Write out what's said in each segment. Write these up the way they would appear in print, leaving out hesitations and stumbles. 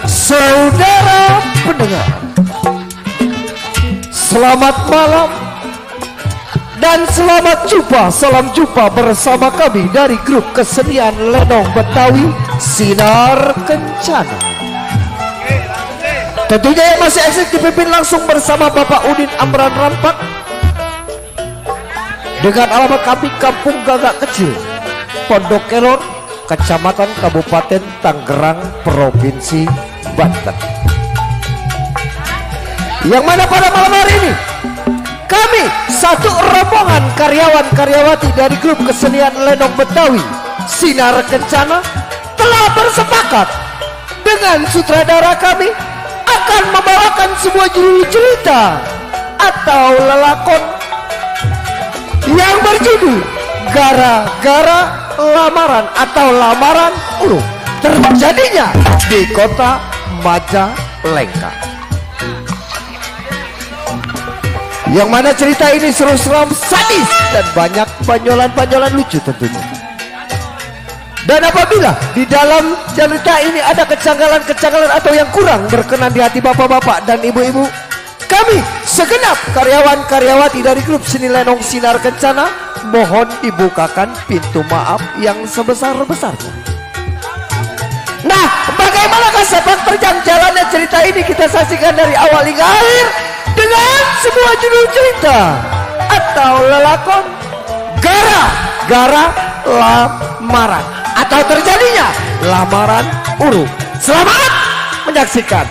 Saudara pendengar, selamat malam dan selamat jumpa, salam jumpa bersama kami dari grup kesenian Lenong Betawi Sinar Kencana. Tentunya yang masih eksis dipimpin langsung bersama Bapak Udin Amran Rampak dengan alamat kami Kampung Gagak Kecil, Pondok Kelor, Kecamatan Kabupaten Tangerang, Provinsi Banten. Yang mana pada malam hari ini kami satu rombongan karyawan-karyawati dari grup kesenian Lenong Betawi Sinar Kencana telah bersepakat dengan sutradara kami akan membawakan sebuah judul cerita atau lelakon yang berjudul Gara-gara Lamaran atau Lamaran Urung, terjadinya di kota Majalengka. Yang mana cerita ini seru seram, sadis, dan banyak panyolan-panyolan lucu tentunya. Dan apabila di dalam cerita ini ada kejanggalan-kejanggalan atau yang kurang berkenan di hati bapak-bapak dan ibu-ibu, kami segenap karyawan-karyawati dari grup Seni Lenong Sinar Kencana mohon dibukakan pintu maaf yang sebesar-besarnya. Nah, bagaimanakah sepak terjang jalannya cerita ini kita saksikan dari awal hingga akhir dengan sebuah judul cerita atau lelakon Gara-gara Lamaran atau terjadinya Lamaran Urung. Selamat menyaksikan.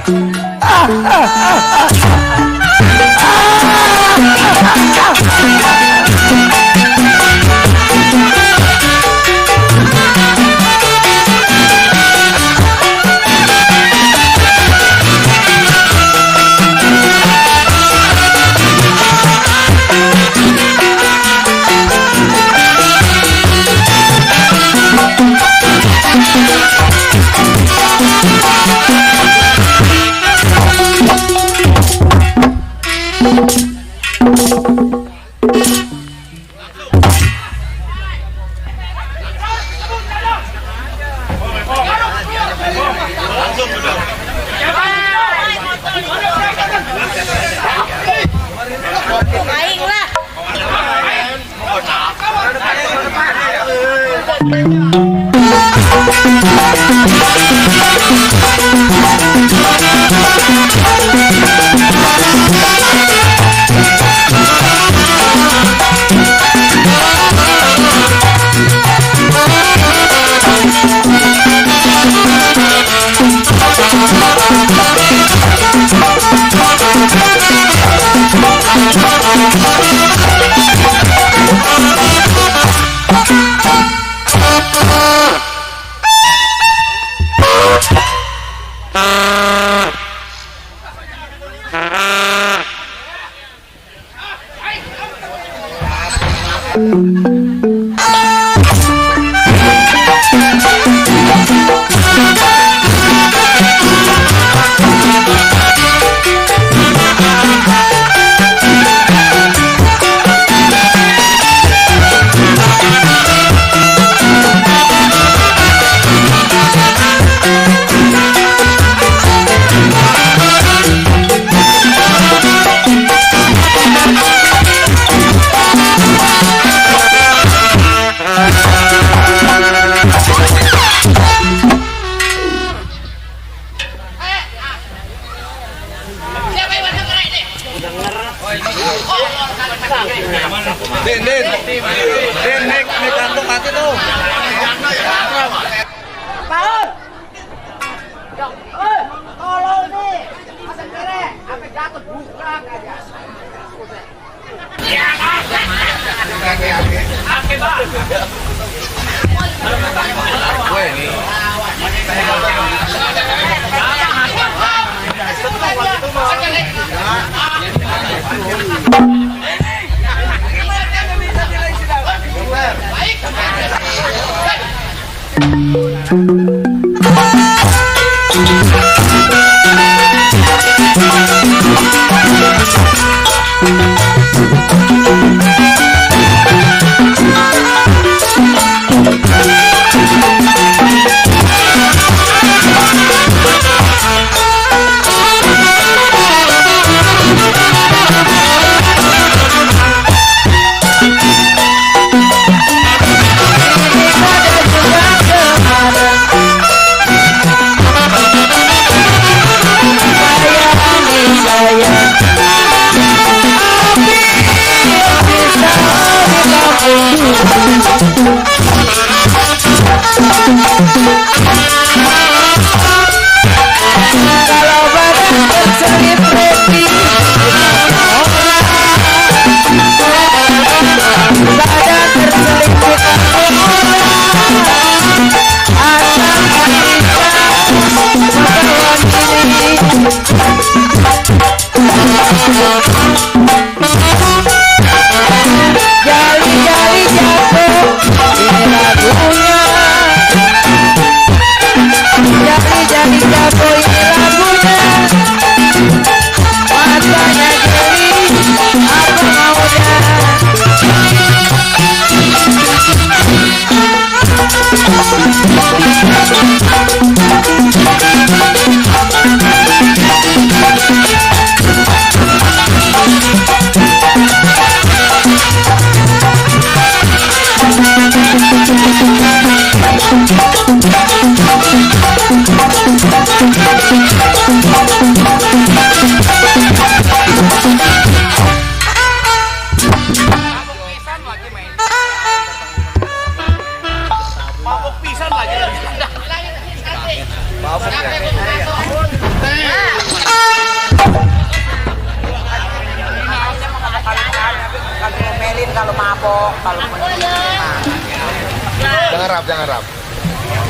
jangan rap.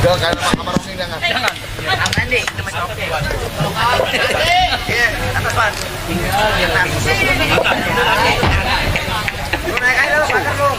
Jangan kayak kamar ini jangan. Aman deh, itu masih oke. Atas pan. Lu naik aja lu, pasar lu.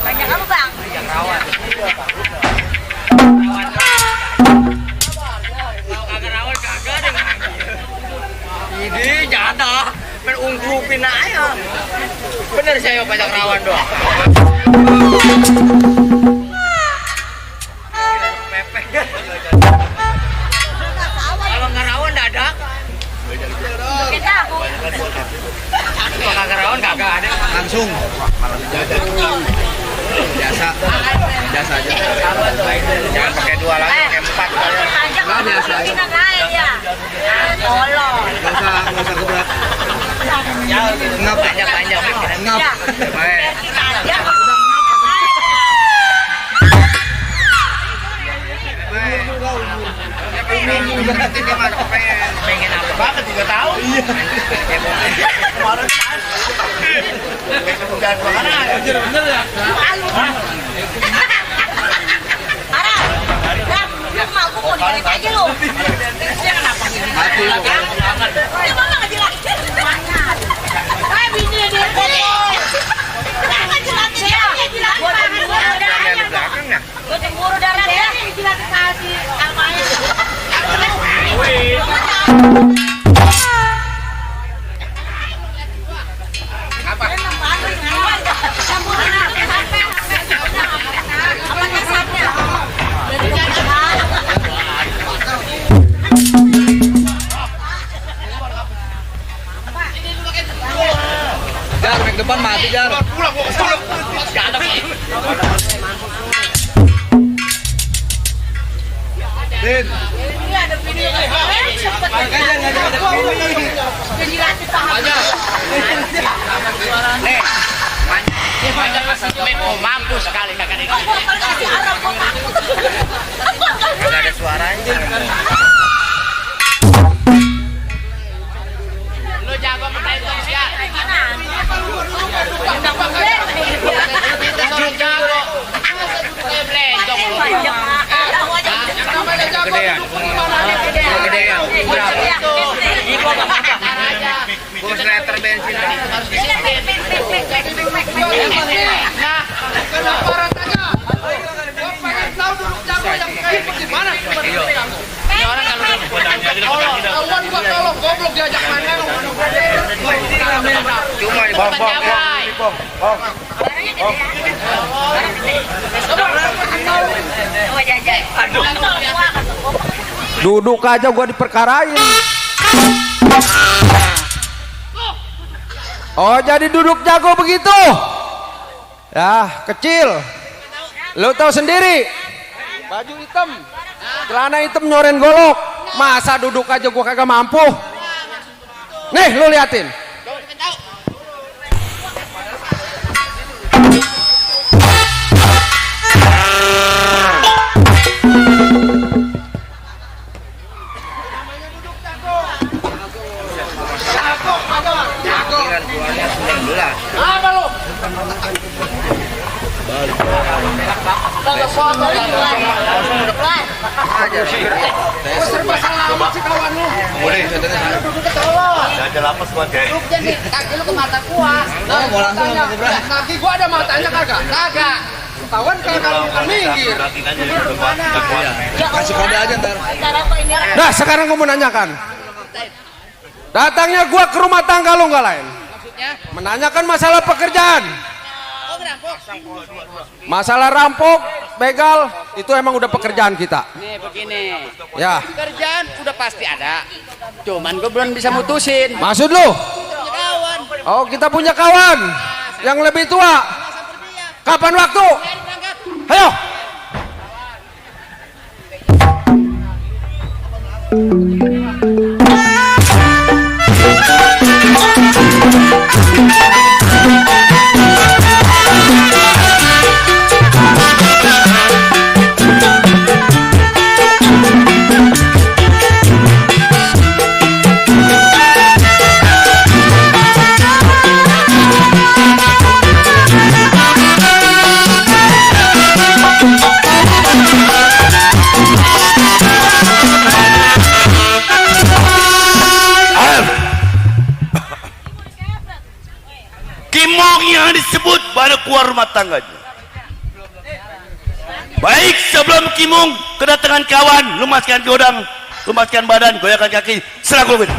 Banyak apa bang? Ini jatuh, mengunggupin aja. Bener saya pajak rawan doang. Kalau nggak rawan dadak. Kita. Kalau nggak rawan kagak ada. Langsung. Biasa aja. Jangan pakai 2 lagi, pakai 4 aja. Nggak biasa aja. Tolong. Nggak usah gebrak. Ngap panjang. Ngap. Baik. Pengen apa banget juga tahu. Iya. Kemarin udah bener ya. Lu mau aku mau dikit aja lu. Dia kenapa sih? Mati lu. Dia mau enggak jelasin. Hai bini dia. Jangan jelasin dia. Gua cemburu darah dia. Jelas kasih namanya. Apa? Jar, back depan mati Jar. Pulang gua kesana. Dilatih paham. Nih, banyak main mampus sekali kakak ini. Gak ada suaranya. Lu jago main terus ya. Kita jago. Gedean. Gedean. Bos liter bensin harus nah, kenapa rasanya? Gua pengen tahu dulu jago yang kayak bagaimana. Ini orang kalau kawan gua tolong goblok diajak main. Cuma di bawah. Duduk aja gua diperkarain. Oh, jadi duduk jago begitu? Ya, kecil. Lu tahu sendiri. Baju hitam, celana hitam nyoren golok. Masa duduk aja gua kagak mampu? Nih, lu liatin. Apa lu? Serba salah amat si kawan lu. Boleh, Jangan lapas buat kayak. jadi kaki lu ke mata gua. Mau langsung sama Gebra. Kaki gua ada matanya kagak? Kagak. Kawan kalau bukan minggir. Kasih kode aja ntar. Nah, sekarang gua mau nanyakan. Datangnya gua ke rumah tangga lu nggak lain? Menanyakan masalah pekerjaan. Masalah rampok, begal, itu emang udah pekerjaan kita. Nih begini. Ya. Pekerjaan udah pasti ada. Cuman gue belum bisa mutusin. Maksud lu? Kawan. Oh, kita punya kawan yang lebih tua. Kapan waktu? Ayo. Kimong yang disebut baru keluar rumah tangganya. Baik sebelum Kimong kedatangan kawan, lumaskan godang, lumaskan badan, goyahkan kaki, serang gulung.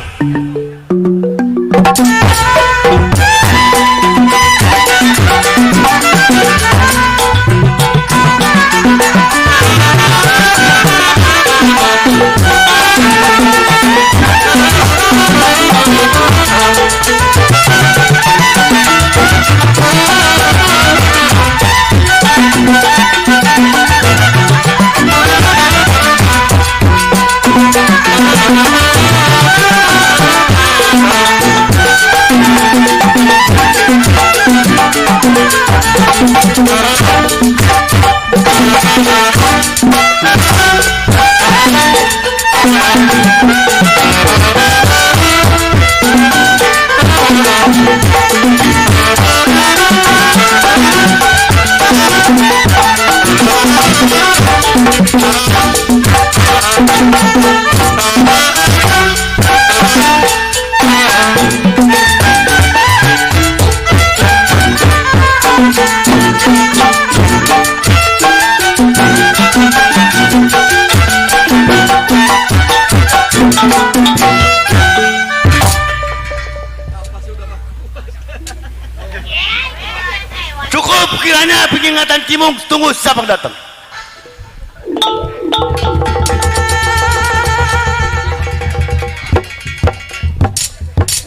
Cukup kiranya peringatan Kimong, tunggu siapa yang datang.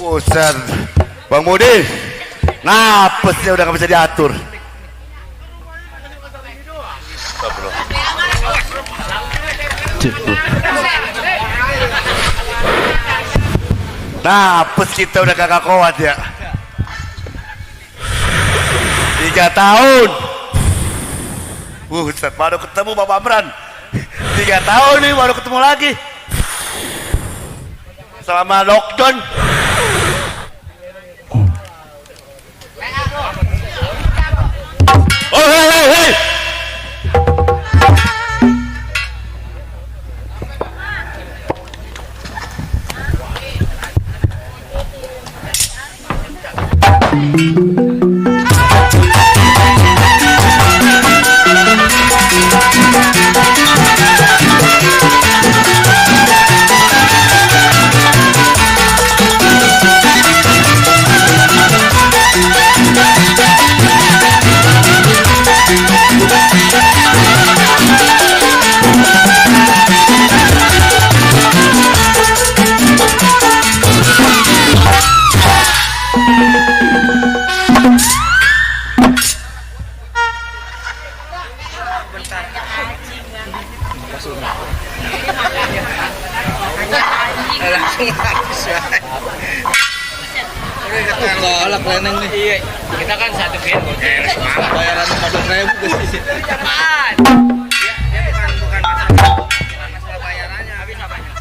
Buset, Bang Budi, napasnya udah gak bisa diatur. Nah, apes kita udah kagak kuat ya. 3 tahun. Ustaz, baru ketemu Bapak Amran. 3 tahun nih baru ketemu lagi. Selama lockdown. Oh, hei. Golak leneng nih. Iya, kita kan satu gen bayaran 14.000 guys. Apaan? Dia bukan masalah bayarannya, habis apanya?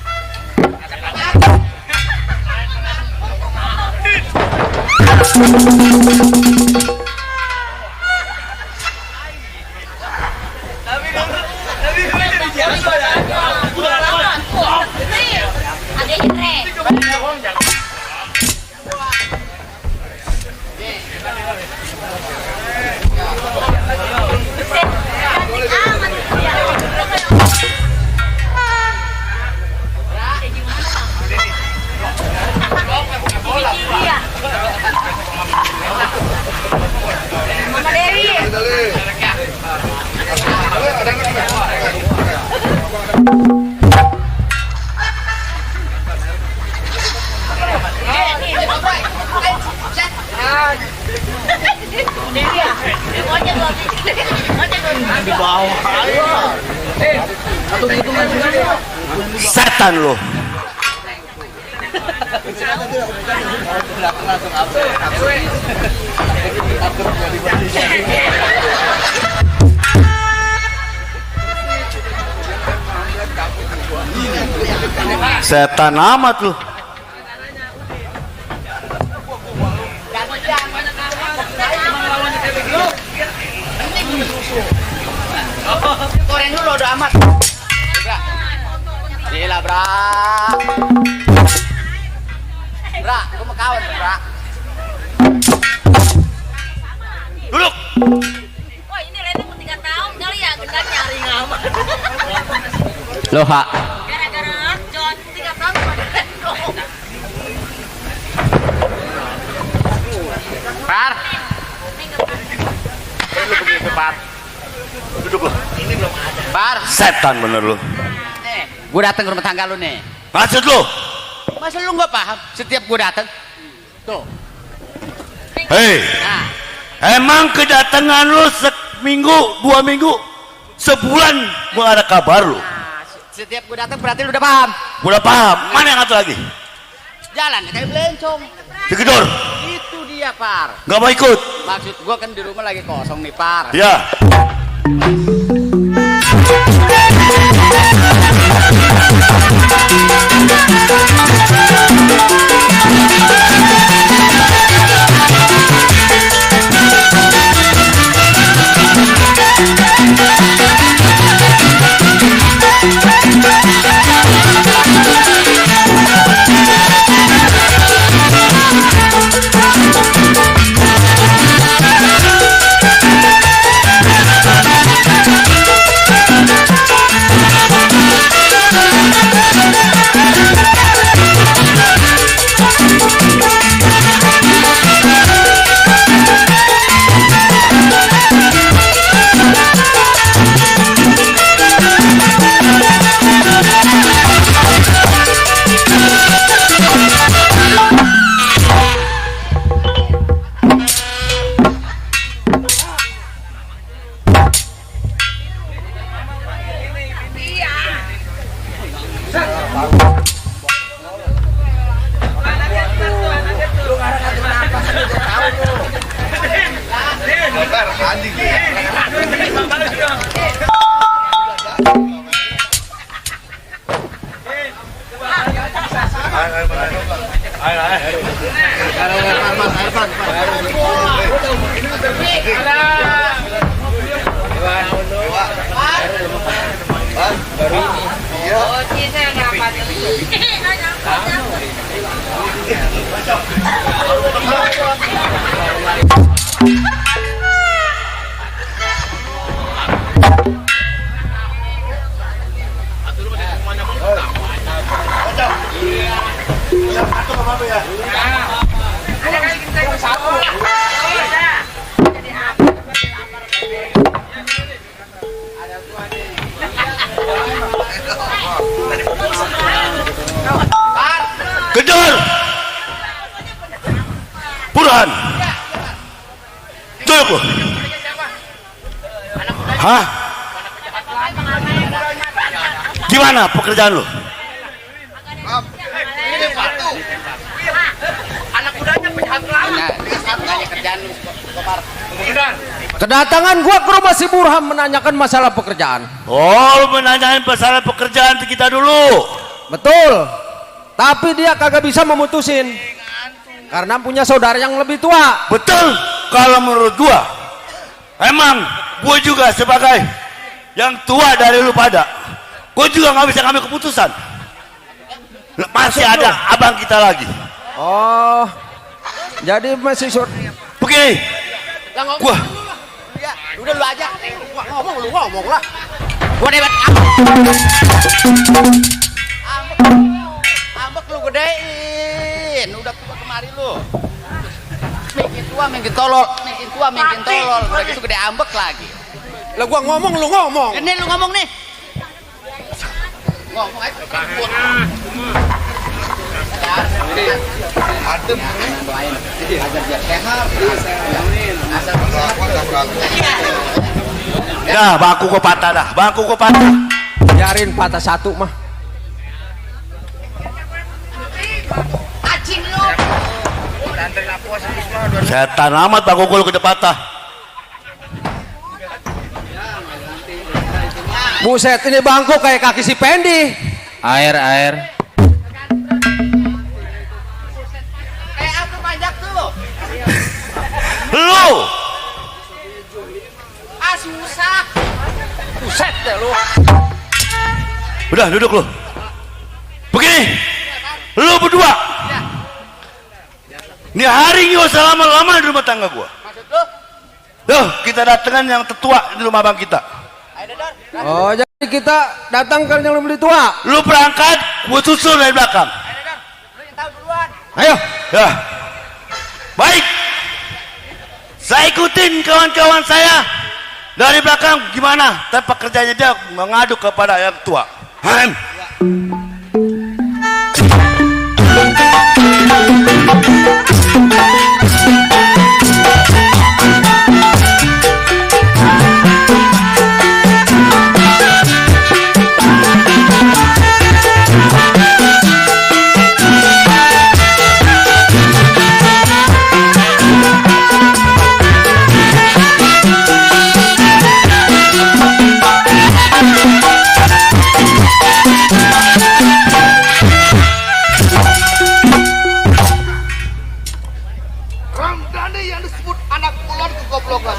Ada Indre. Mama Dewi. Di bawah. Setan lo. Setan amat lu. Goreng dulu udah amat. Gila, Bra. Bra, gua mau kawan, Bra. Duduk. Wah, ini Leneng 3 tahun kali ya, gendang nyari ngaman. Loh, Ha. Gara-gara John 3 tahun pada gendong. Par. Lu begitu, Pak. Duduk lu. Par. Setan bener lu. Nih, gua datang ke rumah tangga lu nih. Maksud lu? Masa lu nggak paham? Setiap gua datang, tuh. Hei, Nah, emang kedatangan lu seminggu, 2 minggu, sebulan gua ada kabar lu. setiap gua datang berarti lu udah paham. Gua udah paham. Mana yang satu lagi? Jalan kayak belencong. Digedor. Itu dia, Par. Gak mau ikut? Maksud gua kan di rumah lagi kosong nih, Par. Ya. Kejar Burhan, tuyuk lu. Hah? Gimana pekerjaan lu? Kedatangan gua ke rumah si Burhan menanyakan masalah pekerjaan. Oh, lu menanyain masalah pekerjaan kita dulu. Betul. Tapi dia kagak bisa memutusin karena punya saudara yang lebih tua. Betul. Kalau menurut gua, emang gua juga sebagai yang tua dari lu pada, gua juga nggak bisa ngambil keputusan. Masih ada abang kita lagi. Oh, jadi masih Begini, gua Udah lu aja. Lu ngomong lah. Gua debat ambek lu gedein. Udah tua kemari lu. Makin tua, makin tolol. Udah gitu gede ambek lagi. lah gua ngomong lu ngomong. Ini lu ngomong nih. Ngomong aja. Adem. Ajar dia sehat. ya bangku gua patah dah, bangku gua patah. Biarin patah satu mah. Acing lu. Setan amat bangku gua lu gede patah. Buset, ini bangku kayak kaki si Pendi. Air. Apa pajak tuh? Lu Susah. Buset deh lu. udah duduk lu. Begini, lu berdua. Ini hari ini selama-lama di rumah tangga gua. Maksud lu? Loh, kita datangan yang tertua di rumah bang kita. Ayo Dor. Oh, jadi kita datang ke yang lebih tua. Lu berangkat, gua susul dari belakang. Ayo Dor. Lu yang tahu duluan. Ayo. Ya, baik. Saya ikutin kawan-kawan saya dari belakang. Gimana? Tapi pekerjaannya dia mengadu kepada yang tua. Hem. Ramdhani yang disebut anak ulon kegoblokan.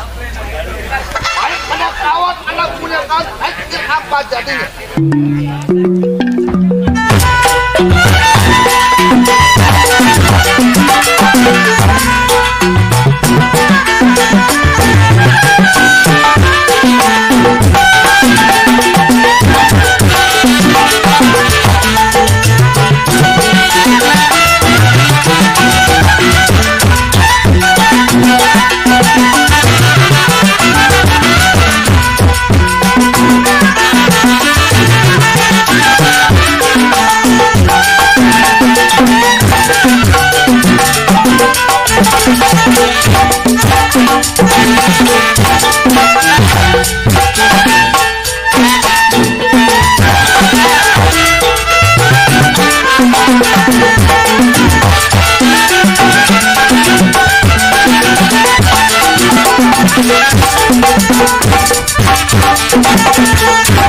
Baik anak kawat, anak punya kawan, baik apa jadinya?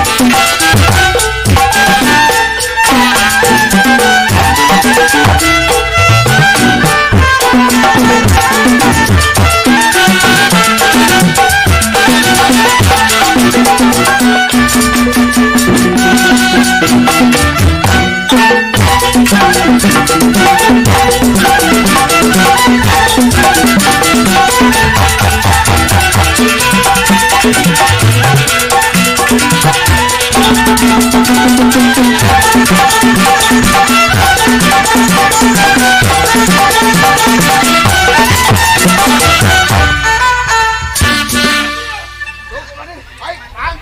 Thank you.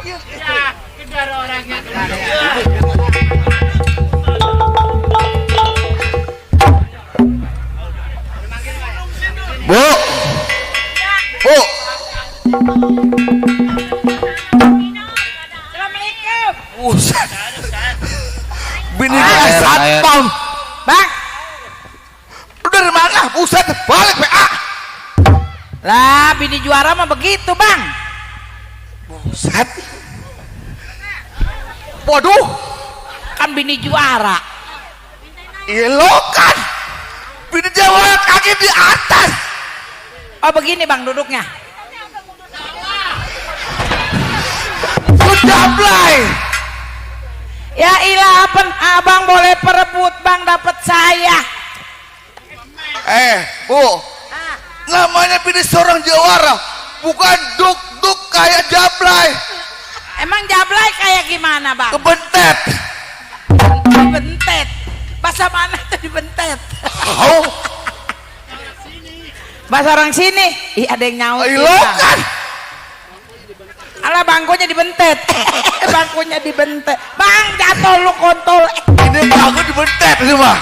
lagi. Bu. Bu. Assalamualaikum. Buset. Bini dia satpam. Bang, Lu dari mana? Buset, balik PA. lah bini juara mah begitu bang. Buset. Waduh, Kan bini juara. ilokan. Bini Jawa kaki di atas. Oh begini bang duduknya. Sudah mulai. Ya ilah abang boleh perebut bang dapat saya. Bu, namanya bini seorang jawara, bukan duk-duk kayak Jablay. Emang jablay kayak gimana bang? Kebentet. Dibentet. Bahasa mana tuh dibentet? Oh, Bahasa orang sini. Ih ada yang nyaut. ilokan. Alah bangkunya dibentet. Bangkunya dibentet. Bang jatuh lu kontol. Ini aku dibentet ini mah.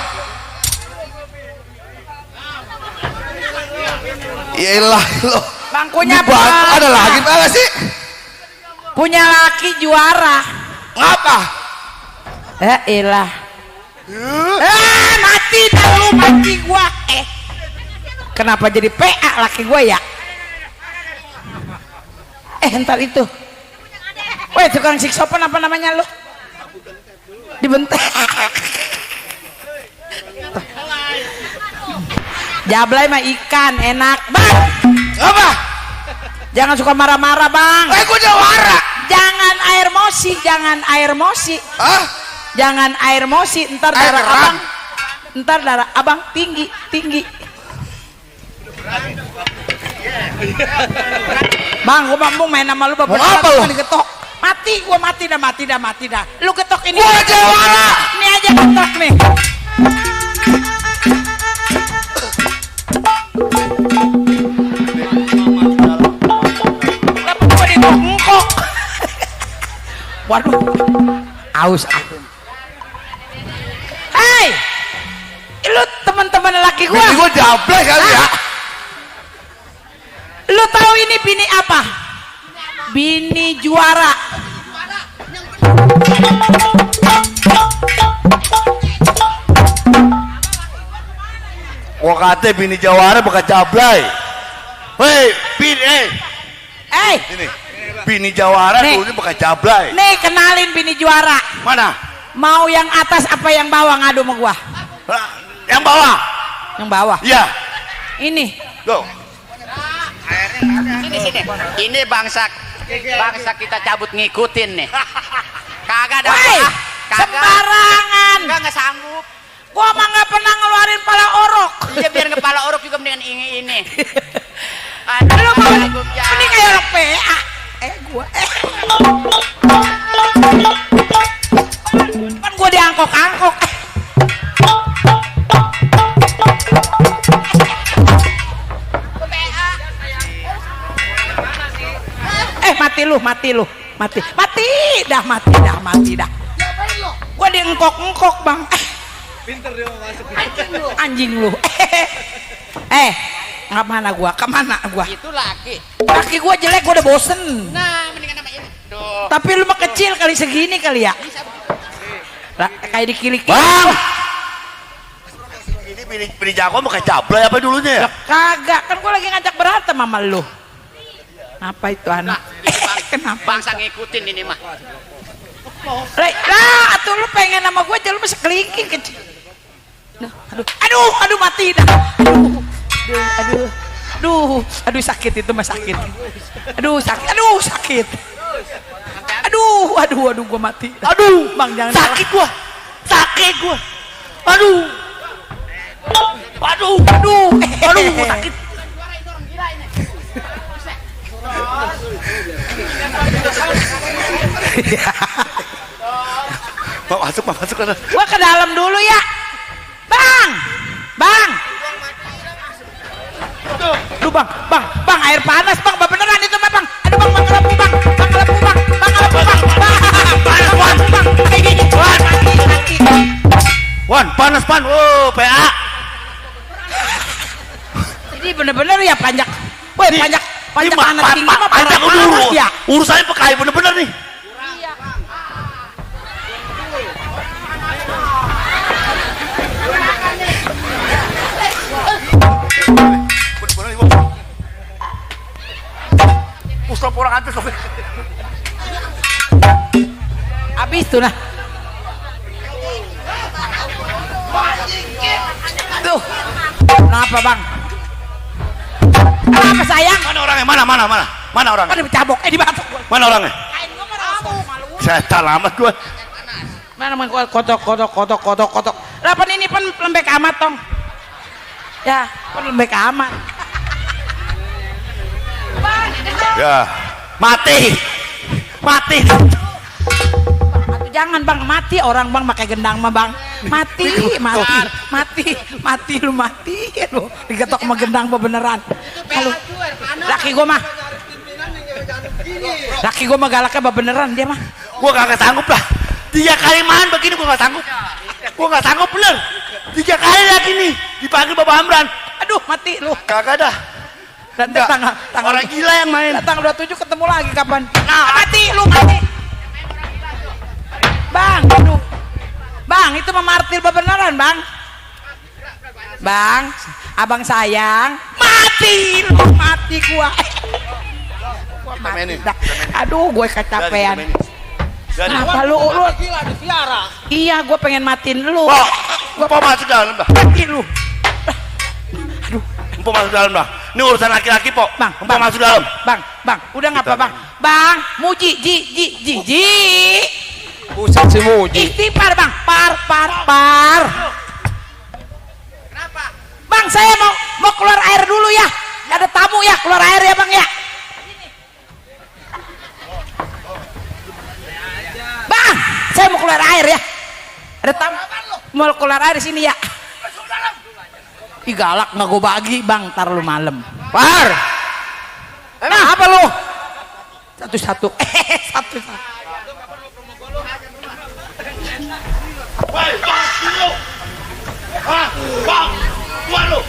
Iyalah lo. Bangkunya Ini bangku apa? ada lagi apa sih? Punya laki juara. Ngapa? Ya ilah. Mati dah lu mati gua. Kenapa jadi PA laki gua ya? Entar itu. Weh tukang siksopan apa namanya lu? Dibentek. Jablay mah ikan enak bang. Apa? Jangan suka marah-marah bang. Aku jawara. Jangan air mosi, jangan air mosi, Hah? jangan air mosi. Ntar Air darah keran. abang, ntar darah abang tinggi tinggi. Bang, gua mau main sama lu Mau apa lu? digetok. Mati, gua mati dah. Lu getok ini. Gua jawara. Ini aja getok nih. Kenapa gua ditongkok? Waduh, aus aku. Hei, lu teman-teman laki gua. Bini gua Jablay kali ya. Lu tahu ini bini apa? Bini juara. Gua kata bini jawara bukan Jablay. Hei, bini, ini bini jawara Nih. dulunya bukan Jablay. Nih kenalin bini juara. Mana? Mau yang atas apa yang bawah ngadu sama gua? Hah? Yang bawah. Yang bawah. Iya. Ini. Go. Ini bangsa kita cabut ngikutin nih. Kagak ada Woi, apa. sembarangan. Enggak sanggup. Gua mah nggak pernah ngeluarin pala orok. Iya biar kepala orok juga mendingan ini. Lu mau Assalamualaikum, ya. ini kayak orang PA. Gua. Kan gua diangkok-angkok. Mati dah. Gua diengkok-engkok bang. Pinter dia mau masuk. Anjing lu. Kemana gua? Itu laki. Kaki gua jelek, gua udah bosen. Nah, mendingan sama ini. Duh. Tapi lu mah kecil kali segini kali ya. Lah, kayak dikilik. Bang. Ini bini jago bukan Jablay apa dulunya ya? Kagak, kan gua lagi ngajak berantem sama lu. Apa itu anak? Kenapa? Bangsa ngikutin ini mah. Lah, atuh lu pengen sama gua aja lu masih kelingking kecil. Aduh, mati dah. Aduh sakit itu mah sakit. Aduh sakit. Aduh gua mati. Aduh, Bang jangan Sakit gua. Aduh, gua sakit. Masuk kan. Gua ke dalam dulu ya. Bang. Aduh bang, air panas bang, beneran itu mah bang. Aduh bang, ngelepu bang. bener-bener ya panjak. Woi, panjak anak tinggi mah panjak parah dulu. banget ya. Urusannya pekai bener-bener nih. Ustaz orang antus loh. Habis tuh nah. Tuh. Kenapa, Bang? Kenapa sayang? Mana orangnya? Mana orangnya? Kan dicabok, dibatok. Mana orangnya? Setan amat gua. Mana kotok. Lapan ini pun lembek amat tong. Ya, pun lembek amat. Ya, mati. Aduh, jangan Bang, mati orang Bang pakai gendang mah Bang. Mati lu. Digetok sama gendang mah beneran. Halo. Laki gua mah galaknya mah beneran dia mah. Gua kagak sanggup lah. 3 kali main begini gua gak sanggup bener. 3 kali lagi nih dipanggil Bapak Amran. Aduh, mati lu. Kagak dah. Dan tanggal Orang gila yang main. tanggal 27 ketemu lagi kapan? Nah, mati. Bang, aduh. Bang, itu mah martir beneran, Bang. Bang, abang sayang, mati gua. Mati. Aduh, gue kecapean. Kenapa lu? Gila dipiara. Iya, gue pengen matiin lu. Gua masuk dalam dah. Mati lu. Empok masuk dalam dah. Ini urusan laki-laki, Pok. Bang, Empok masuk dalam. Bang, udah ngapa, Bang? Bang, muji, ji. Buset si Muji. Istighfar, Bang. Par. Kenapa? Bang, saya mau keluar air dulu ya. Ada tamu ya, keluar air ya, Bang ya. Bang, saya mau keluar air ya. Ada tamu. Mau keluar air sini ya. Ih, galak nggak gue bagi, Bang. Ntar lu malam. Par. Nah, apa lu? Satu-satu. Bang, keluar lu.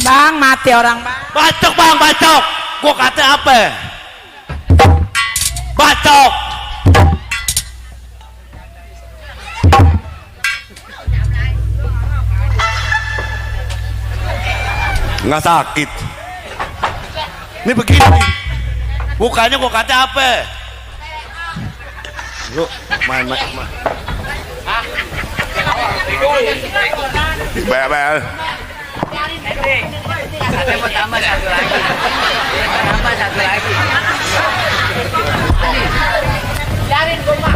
Bang, mati orang, Bang. Bacok. Gua kata apa? Bacok. Nggak sakit. Ini begini. Bukannya gua kata apa? Lu main. Bayar. Ada mau tambah satu lagi. Biarin gua mah.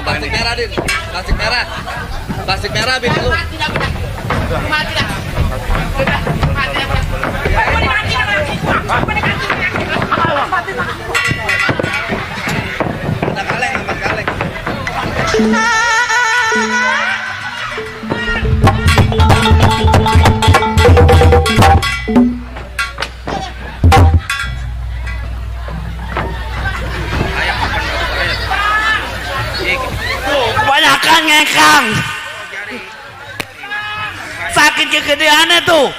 Plastik merah, Din. Plastik merah, Bin. Mati dah. Kaleng. Kebanyakan ngekang. Sakit kegedeannya tuh.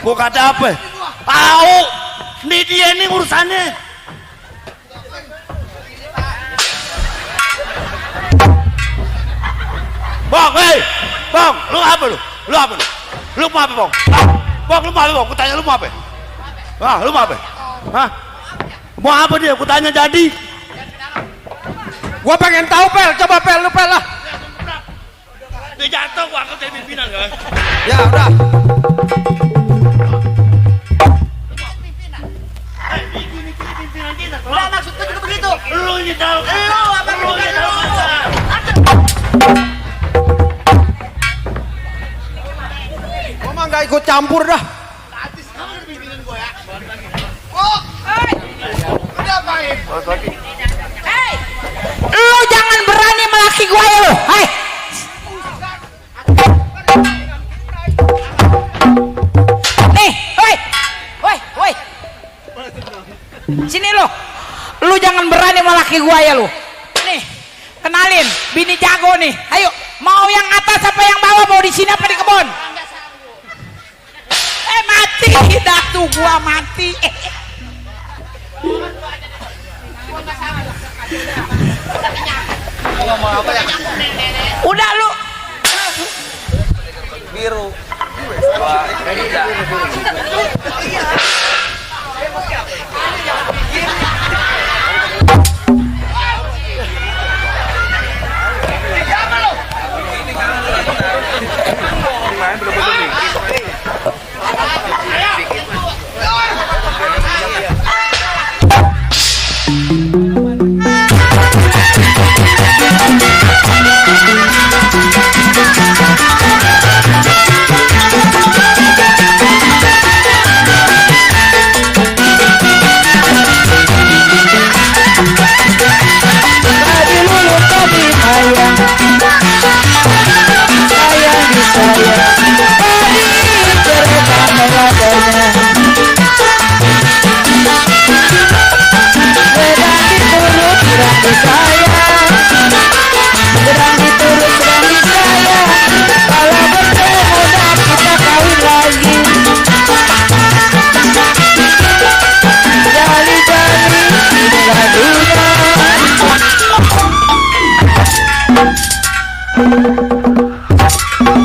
Gua kata apa? Tahu. Ini dia nih urusannya. Bang, lu apa lu? Lu mau apa, Bang? Bok, lu mau apa? Aku tanya lu mau apa? Hah, lu mau apa? Hah? Mau apa dia? Aku tanya jadi. Gua pengen tahu Pel, coba Pel, lu Pel lah. Dia jatuh, gua angkat jadi pimpinan kan? Ya udah. Pimpinan kita, Udah maksudku juga begitu. lu ini tahu. Lu apa Lu ini tahu. Gua mah nggak ikut campur dah. Oh, udah baik. Hei, lu jangan berani melaki gua ya lu. Hai. Nih, woi, woi, woi. Sini lu. Lu jangan berani melaki gua ya lu. Nih, kenalin, bini jago nih. Ayo, mau yang atas apa yang bawah? Mau di sini apa di kebun? Mati dah tuh gua mati. Udah lu. Biru.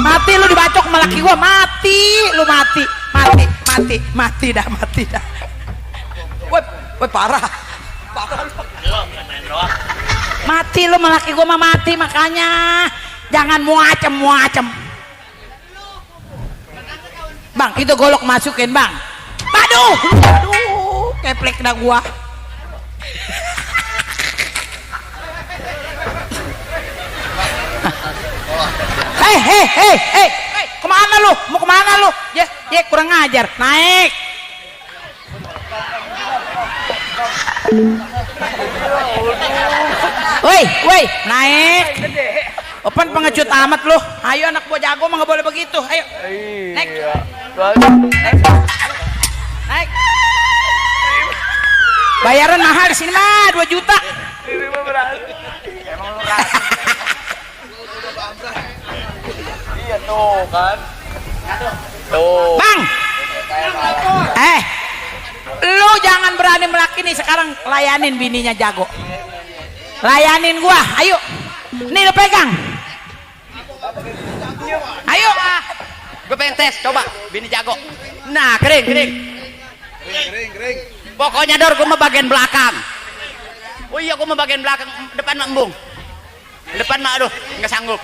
Mati lu dibacok sama laki gua, mati lu, mati dah. Woi parah lu. Mati lu sama laki gua mah mati, makanya jangan muacem. Bang, itu golok masukin bang. Aduh, keplek dah gua. Hei, kemana lu? Mau kemana lu? Ya, kurang ngajar. Naik. Woi, naik. Open pengecut amat lu. Ayo anak gua jago mah nggak boleh begitu. Ayo. Naik. Naik. Bayaran mahal di sini mah 2 juta. Iya tuh kan. Tuh. Bang. Lu jangan berani melaki nih sekarang, layanin bininya jago. Layanin gua, ayo. Nih lu pegang. Ayo. Gue pengen tes, coba bini jago. Nah, kering. Pokoknya Dor, gue mau bagian belakang. Oh iya, gue mau bagian belakang, depan mah embung. Depan mah aduh, nggak sanggup.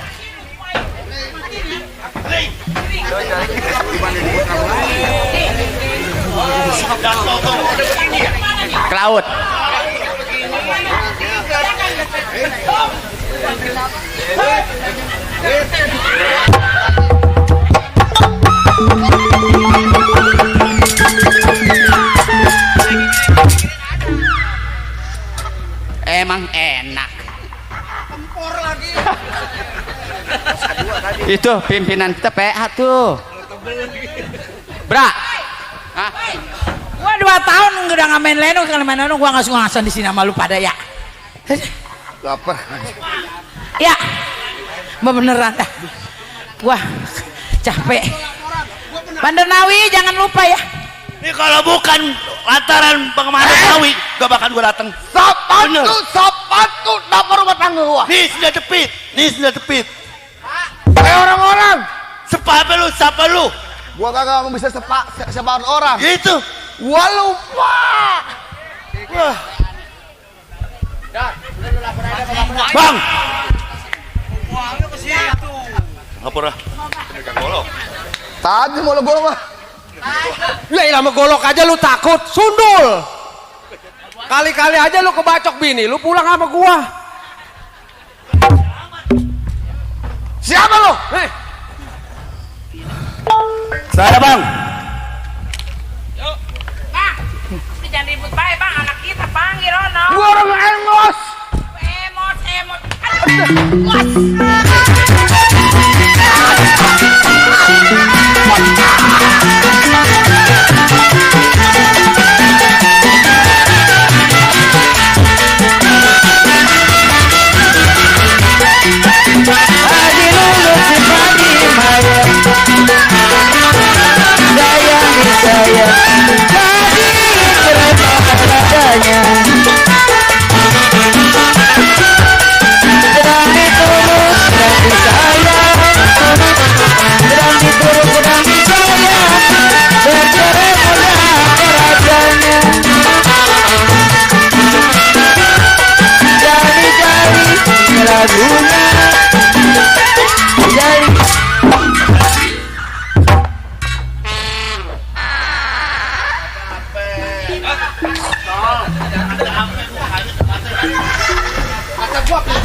Ke laut. Emang enak. Itu pimpinan kita PH tuh. Bra. Hah? Gua 2 tahun udah nggak main leno, kalau main leno gua nggak suka ngasan di sini sama lu pada ya. Apa? Ya, beneran dah. Gua capek. Bandarnawi jangan lupa ya. Ini kalau bukan lantaran pengembangan Nawi, gak bakal gua datang. Sepatu dapur rumah tangga gua. Nih sudah jepit. Orang-orang. Siapa lu? Gua kagak bisa sebar orang. Gitu. Gua lupa. Wah. Bang. Lapor ah. Tadi mau golok mah. Lah lama golok aja lu takut, sundul. Kali-kali aja lu kebacok bini, lu pulang sama gua. Siapa lo? Saya bang. Bang, ini jangan ribut baik bang, anak kita panggil Rono. Gua orang engos. Emot.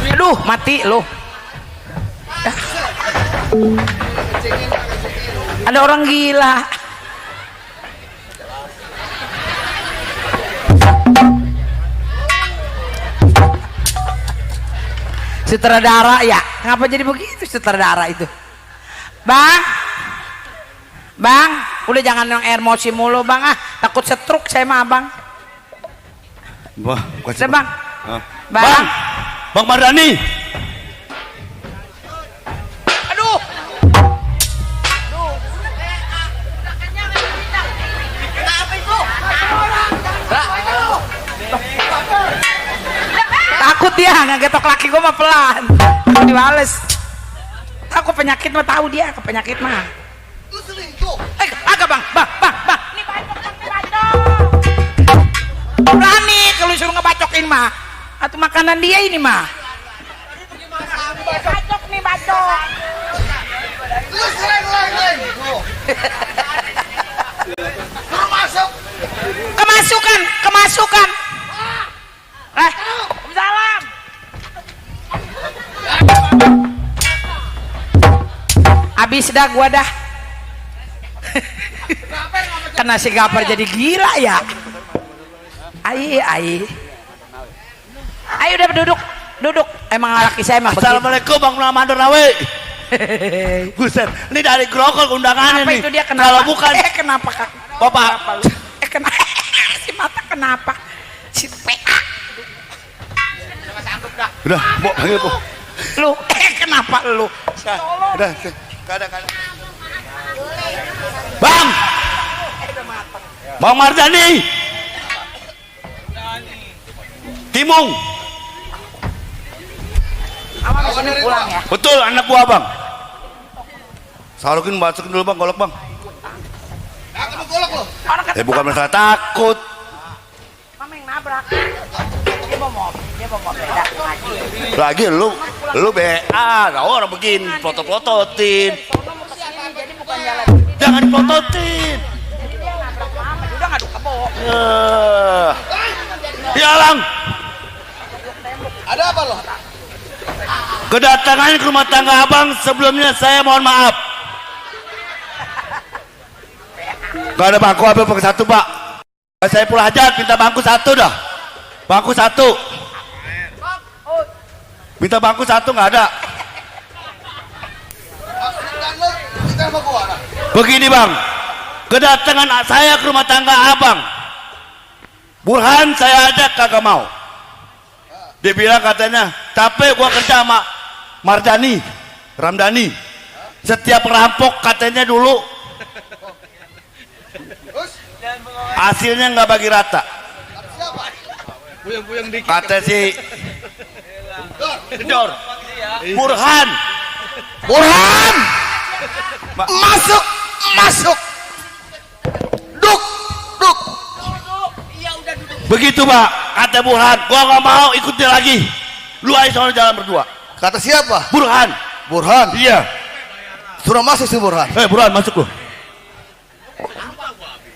Aduh, mati lu. Ada orang gila. Sutradara ya? Ngapa jadi begitu sutradara itu? Bang, udah jangan yang emosi mulu bang ah, takut setruk saya mah bang. Wah, Udah bang. Bang, Bang Mardani. Aduh. Takut dia ngegetok laki gua mah pelan. Dibales. Aku penyakit mah tahu dia, ke penyakit mah. Lu selingkuh. Agak bang. Ini bacok. Berani kalau suruh ngebacokin mah. Atau makanan dia ini mah. Bacok nih bacok. Lu selingkuh. Lu masuk. Kemasukan. Salam. Habis dah gua dah. Kena si Gapar jadi gila ya. Ayo udah duduk. Emang laki saya mah begitu. Assalamualaikum Bang Muhammad Nawe. Buset, ini dari Grogol undangannya Kenapa nih. itu dia kenapa? Kalau bukan Kenapa kak? Bapak. Kenapa? Si mata kenapa? Si PA. Udah, Bo, panggil Bo. Lu kenapa lu? Udah, kada. Bang Mardani. Timung. Abang sini pulang ya. Betul, anak buah Bang. Sarukin masukin dulu Bang, golok Bang. Aku mau golok lo. Orang kata Bukan masalah takut. Mama yang nabrak. Dia bawa beda lagi. Lagi lu BA, tahu orang begini, plotot-plototin. Jadi bukan jalan. Jangan plototin. Jadi dia nabrak mama, udah ngaduk kebo. Ya Lang, Ada apa lo? kedatangan ke rumah tangga Abang sebelumnya saya mohon maaf. Gak ada bangku, ambil pakai satu Pak. Saya pulang hajat, minta bangku satu dah. Bangku satu. Minta bangku satu nggak ada. Maksudkan lo kita sama gua. Begini Bang, kedatangan saya ke rumah tangga Abang, Burhan saya ajak kagak mau. Dia bilang katanya capek gua kerja sama Ramdhani. Setiap perampok katanya dulu hasilnya nggak bagi rata. Kata si Dor Burhan masuk. Duk, duk. Begitu Pak, kata Burhan, gua nggak mau ikutin lagi. Lu aja sono jalan berdua. Kata siapa? Burhan. Burhan. Iya. Suruh masuk si Burhan. Burhan masuk lu.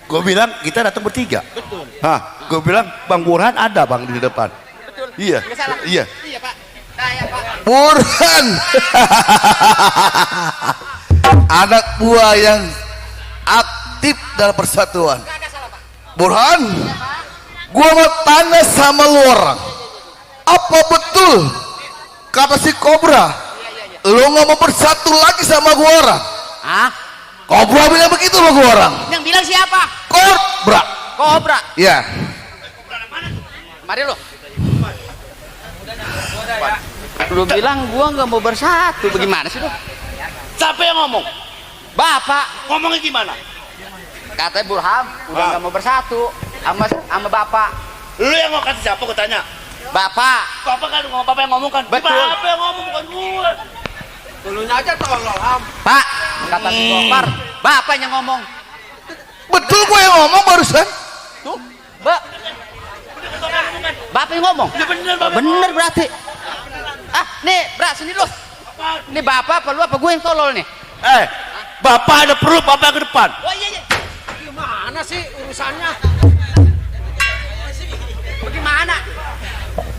Gue bilang kita datang bertiga. Betul. Hah, gue bilang Bang Burhan ada Bang di depan. Betul. Iya. Iya. Iya Pak. Nah, ya, Pak. Burhan. Anak buah yang aktif dalam persatuan. Burhan, gua mau tanya sama lu orang, apa betul kata si Kobra lu nggak mau bersatu lagi sama gua orang? Ah, Kobra bilang begitu sama gua orang. yang bilang siapa? Kobra. Kobra. Ya. Mari lu. Lu bilang gua nggak mau bersatu, bagaimana sih lu? Siapa yang ngomong? Bapak Ngomongnya gimana? katanya Burhan udah nggak mau bersatu sama bapak. Lu yang mau kasih siapa? Gue tanya. Bapak. Bapak kan ngomong, Bapak yang ngomong kan? Betul. Bapak yang ngomong bukan gue. Dulunya aja tolong Ham. Pak, kata si Gopar, bapak yang ngomong. Betul gua yang ngomong barusan. Tuh, bapak yang ngomong. Ya bener Bapak. Bener berarti. Ah, nih, Bra, sini lu. Ini bapak apa lu apa gue yang tolol nih? Bapak ada perlu, Bapak ke depan. Oh iya. Gimana sih urusannya?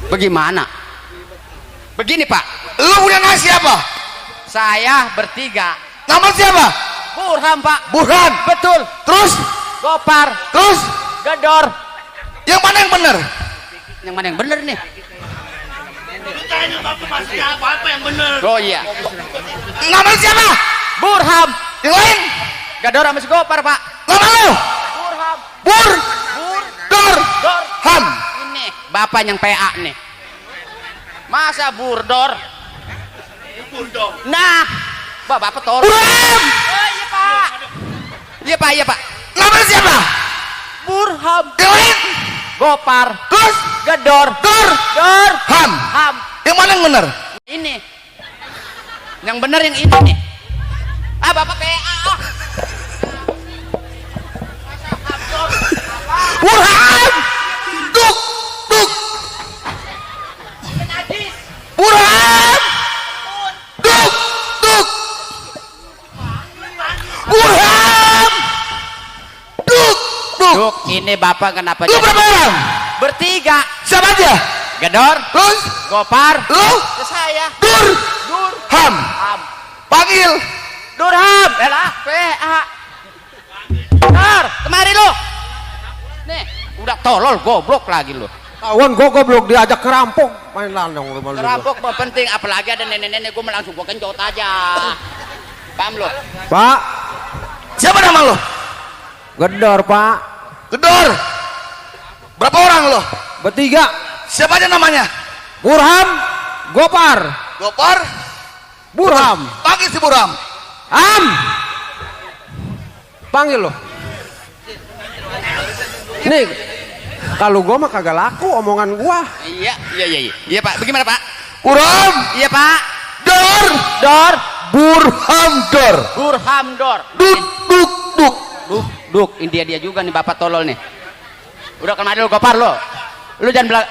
Bagaimana? Begini Pak, Lu punya nama siapa? saya bertiga. Nama siapa? Burhan Pak. Burhan. Betul. Terus? Gopar. Terus? Gedor. Yang mana yang benar? Yang mana yang bener nih? Tanya Bapak masih apa yang bener? Oh iya. Nama siapa? Burhan. Yang lain? Gedor sama si Gopar Pak. Nama lu? Burhan. Bur. Dor. Dor. Ham. Ini bapak yang PA nih. Masa burdor? Nah, bapak tolong. Burhan. Oh, iya Pak. Iya Pak, iya Pak. Nama siapa? Burhan. Yang lain? Gopar. Terus? Gedor. Dor. Dor. Ham. Ham. Yang mana yang benar? Ini. Yang benar yang ini nih. Ah, bapak PA. Burhan. Duk. Duk. Burhan. Duk. Duk. Burhan. Duk. Duk. Duk, ini bapak kenapa Lu berapa orang? bertiga? Siapa aja? Gedor, Terus? Gopar, Lu? ke saya. Dur. Dur, Ham. Ham. Panggil. Durham, elah, PA. Dor, kemari lu. Nih, udah tolol goblok lagi lu. Tawan gua goblok diajak kerampok main landong lu malu. Kerampok mah penting, apalagi ada nenek-nenek gua langsung gua kencot aja. Paham lu? Pak, Siapa nama lo? Gedor Pak. Gedor. Berapa orang lo? Bertiga. Siapa aja namanya? Burham, Gopar, Gopar. Burham. Panggil si Buram. Ham. Panggil lo. Nih, kalau gua mah kagak laku omongan gua. Iya. Iya Pak, bagaimana Pak? Buram. Iya Pak. Dor. Dor, Burham Dor. Burham Dor. Duk. Duk. Duk. Duk, ini dia juga nih bapak tolol nih. Udah kemari lu Gopar lo. Lu jangan bilang.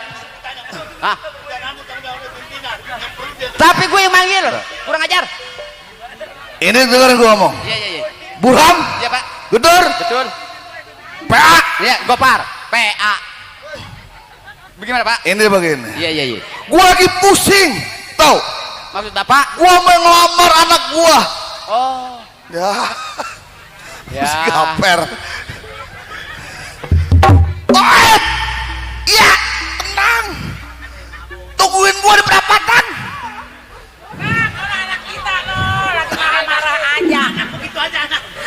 Ah. Tapi gue yang manggil, kurang ajar. Ini dengerin gua ngomong. Iya. Burham. Iya Pak. Gedor. Betul. PA. Iya, Gopar, PA. Bagaimana Pak? Ini begini. Iya. Gua lagi pusing. Tahu? Maksud bapak? Gua mau ngelamar anak gua. Oh. Ya. Ya. Gaper. Oet. Iya. Tenang. Tungguin gua di perapatan.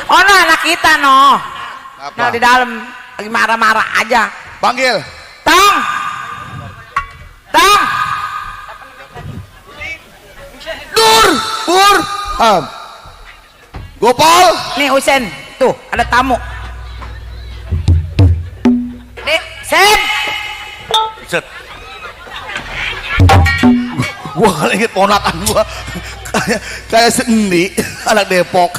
Oh, no, anak kita no. Nah, di dalam lagi marah-marah aja. Panggil. Tong. Dur. Burham. Gopal. Nih Husen, tuh ada tamu. Nih, Sen. Set. Gua kali inget ponakan gua kayak sendi anak Depok.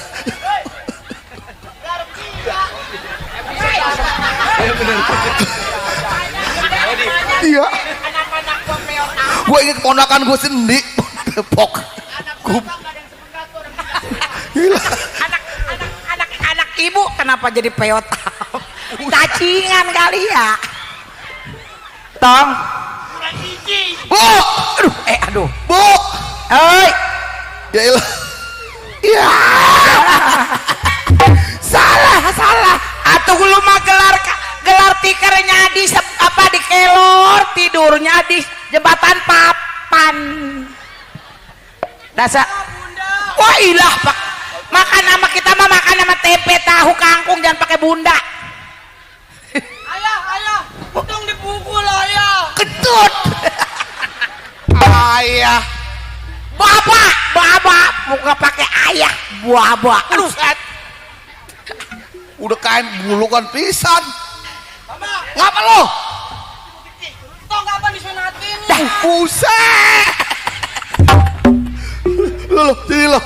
Iya. Gue inget keponakan gue sendiri. Depok. Gila. Anak ibu kenapa jadi peota? Cacingan kali ya. Tong. Bu. Aduh. Aduh. Bu. Oi. Ya ilah. Ya. Salah. Atuh lu mah gelar tikernya di di kelor, tidurnya di jembatan papan. Dasar. Wah ilah pak. Makan sama kita mah makan sama tempe tahu kangkung, jangan pakai bunda. Ayah, untung dipukul ayah. Ketut. Ayah. Baba, muka pakai ayah, buah. Aduh, Udah kain bulukan pisan. Ngapa lo? Tong kapan disunatin? Buset. Lo, sini lo.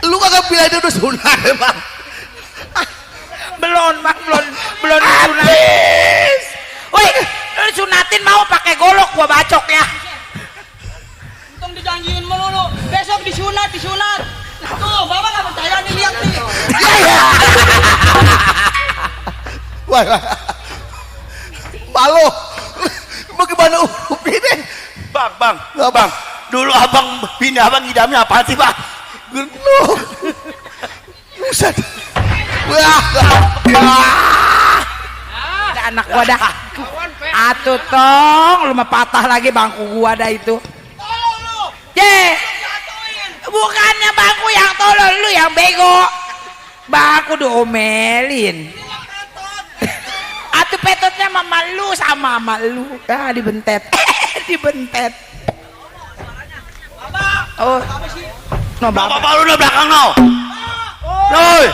Lu kagak bilang dia udah sunat emang. belum disunat. Woi, lu sunatin mau pakai golok gua bacok ya. Untung dijanjiin melulu. Besok disunat. Tuh, bapak nggak percaya nih, lihat nih. Wah. Malu. Bagaimana urup ini? Bang. Dulu abang bini abang idamnya apa sih, Bang? Genuh. Buset. Wah. Ada anak gua dah. Atuh tong, lu mah patah lagi bangku gua dah itu. Tolong lu. Ye. Bukannya bangku yang tolol, lu yang bego. Bangku diomelin. Atuh petotnya mama lu sama mama lu. Ah dibentet. Dibentet. Oh. No, Bapak lu udah belakang no. Loi.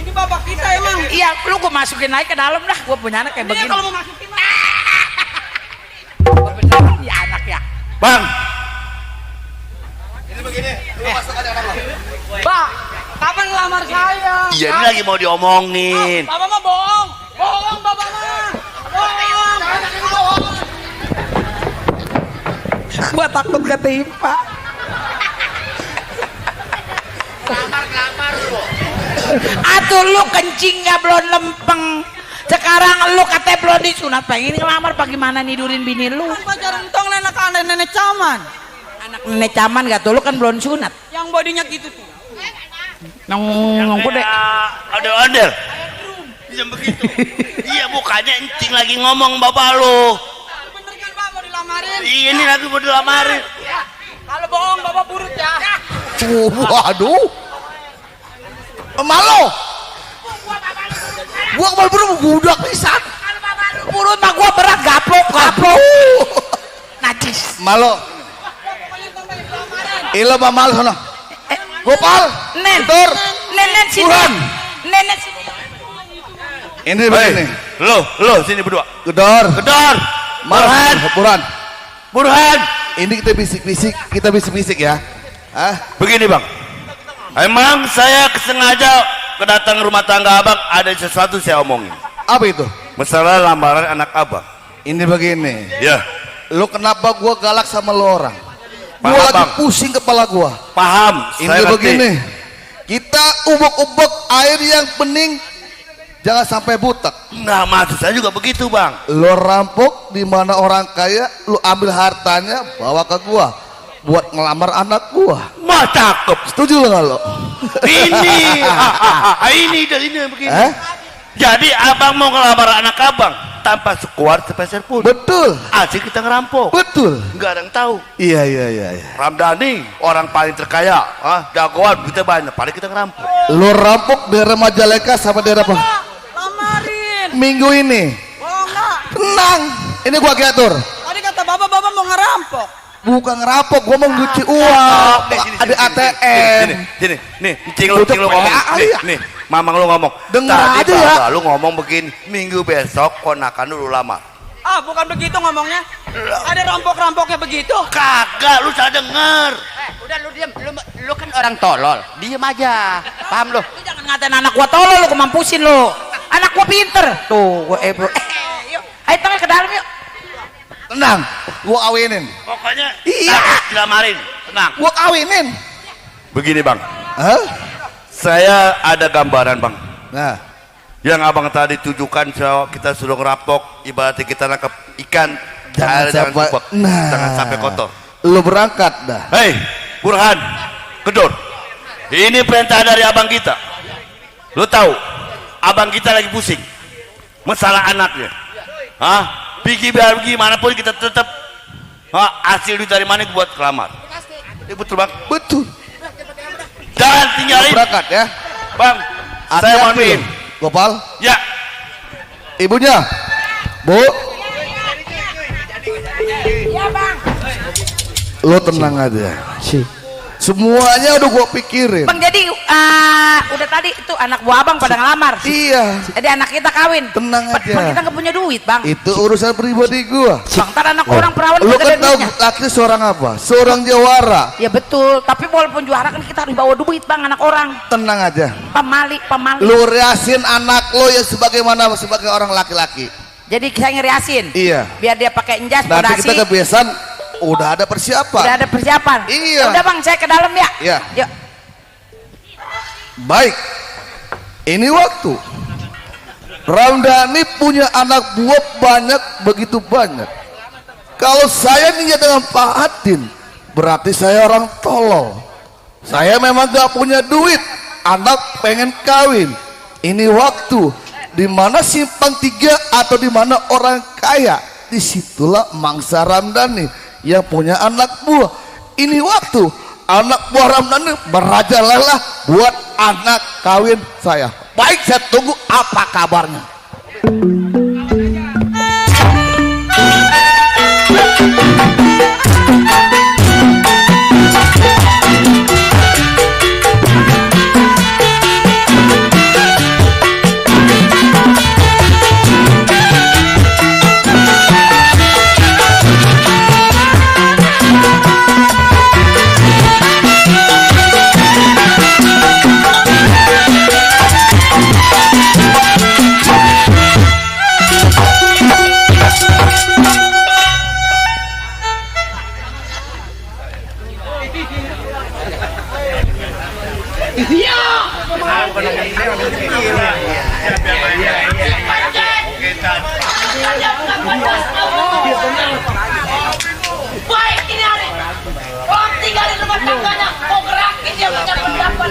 Ini bapak kita emang. Iya, lu gua masukin aja ke dalam dah. Gua punya anak kayak Ini begini. kalau mau masukin mah. Gua bener ya anak ya. Bang. Ini begini, lu masuk aja anak lo. Pak, kapan ngelamar saya? Iya ini lagi mau diomongin. Bapak mah bohong. Bohong bapak mah. Bohong. Gua takut ketimpa. Atuh lu kencing nggak belum lempeng. Sekarang lu katanya belum disunat, pengen ngelamar bagaimana nidurin bini lu? Pacaran tong nenek caman. Anak nenek caman gak tuh, lu kan belum sunat. Yang bodinya gitu tuh. Nong gede. Ada ondel. Bisa begitu. Iya bukannya encing lagi ngomong bapak lu. Bener kan Pak mau dilamarin? Iya ini lagi mau dilamarin. Kalau bohong bapak burut ya. Waduh. Malu. Gua kemarin baru budak pisan. Kalau bapak lu purut mah gua berat gaplok. Najis. Malu. Ilo mamal sana. Gopal. Tur. Nenek sini. Burhan. Nenek sini. Ini begini. Lo sini berdua. Gedor. Burhan. Burhan. Ini kita bisik-bisik ya. Begini bang. Emang saya sengaja kedatang rumah tangga abang, ada sesuatu saya omongin. Apa itu? Masalah lamaran anak abang. Ini begini. Ya. Lu kenapa gua galak sama lu orang? Paham, Gua lagi Bang. pusing kepala gua. Paham. Ini saya begini. Kita ubek-ubek air yang bening, jangan sampai butek. Nah maksud saya juga begitu bang. Lu rampok di mana orang kaya, lu ambil hartanya, bawa ke gua buat ngelamar anak gua. Mah cakep. Setuju lu nggak lo? Ini begini. Jadi abang mau ngelamar anak abang tanpa sekuar sepeser pun. Betul. Asik kita ngerampok. Betul. Nggak ada yang tahu. Iya. Ramdhani orang paling terkaya, jagoan kita banyak, paling kita ngerampok. Lu rampok daerah Majalengka sama daerah apa? Lamarin. Minggu ini. Bohong nggak? Tenang. Ini gua atur. Tadi kata bapak mau ngerampok. Bukan ngerampok, gua mau nyuci uang. Ada ATM. Sini, nih, cing lu ngomong. Nih, mamang lu ngomong. Dengar Tadi aja ya. bapak lu ngomong begini, minggu besok konakan dulu lamar. Ah, bukan begitu ngomongnya. Ada rampok-rampoknya begitu. Kagak, lu salah denger. Udah lu diam, lu kan orang tolol, diem aja, paham lu? Lu jangan ngatain anak gua tolol, lu kemampusin lu. Anak gua pinter, tuh gua bro. Yuk, ayo tangan ke dalam yuk. Tenang, gua kawinin. Pokoknya Iya. dilamarin, tenang. Gua kawinin. Begini bang, Hah? saya ada gambaran bang. Nah, Yang abang tadi tujukan kita suruh ngerampok, ibaratnya kita nangkap ikan, jangan sampai, subak. nah, Jangan sampai kotor. lu berangkat dah. Hei, Burhan, Kedor, ini perintah dari abang kita. Lu tahu, abang kita lagi pusing, masalah anaknya. Hah? Pergi biar gimana pun kita tetap hasil duit dari mana buat kelamar. Betul bang? Betul. Jangan Lu tinggalin, berangkat ya. bang. Saya Hati-hati mohon lu. Gopal, ya. ibunya. Bu, Iya bang. lu tenang aja. Semuanya udah gua pikirin. Bang jadi udah tadi itu anak buah abang pada ngelamar. Iya, Jadi anak kita kawin. tenang Bang aja. kita nggak punya duit bang. Itu urusan pribadi gua. Bang ntar anak orang perawan Lu kagak kan ada tahu duitnya. laki seorang apa? Seorang jawara. Ya betul, tapi walaupun juara kan kita harus bawa duit bang anak orang. Tenang aja. Pamali. Lu riasin anak lo yang sebagaimana sebagai orang laki-laki. Jadi saya ngeriasin. Iya. Biar dia pakai jas, Nanti pondasi. kita kebiasaan udah ada persiapan. Udah ada persiapan. Iya. Udah bang, saya ke dalam ya. Iya. Yuk. Baik. Ini waktu. Ramdhani punya anak buah banyak, begitu banyak. Kalau saya niat dengan Pak Adin, berarti saya orang tolol. Saya memang gak punya duit. Anak pengen kawin. Ini waktu dimana simpang 3 atau dimana orang kaya, disitulah mangsa Ramdhani yang punya anak buah. Ini waktu anak buah Ramdhani merajalela buat anak kawin saya. Baik, saya tunggu apa kabarnya. Baik ini hari. Oh tinggalin rumah tangganya. Oh gerakin dia punya pendapat.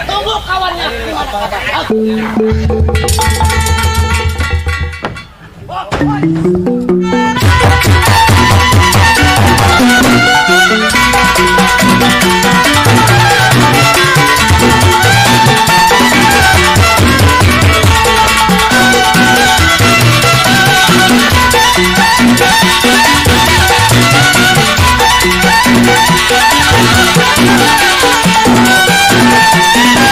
Tunggu kawannya. Thank you.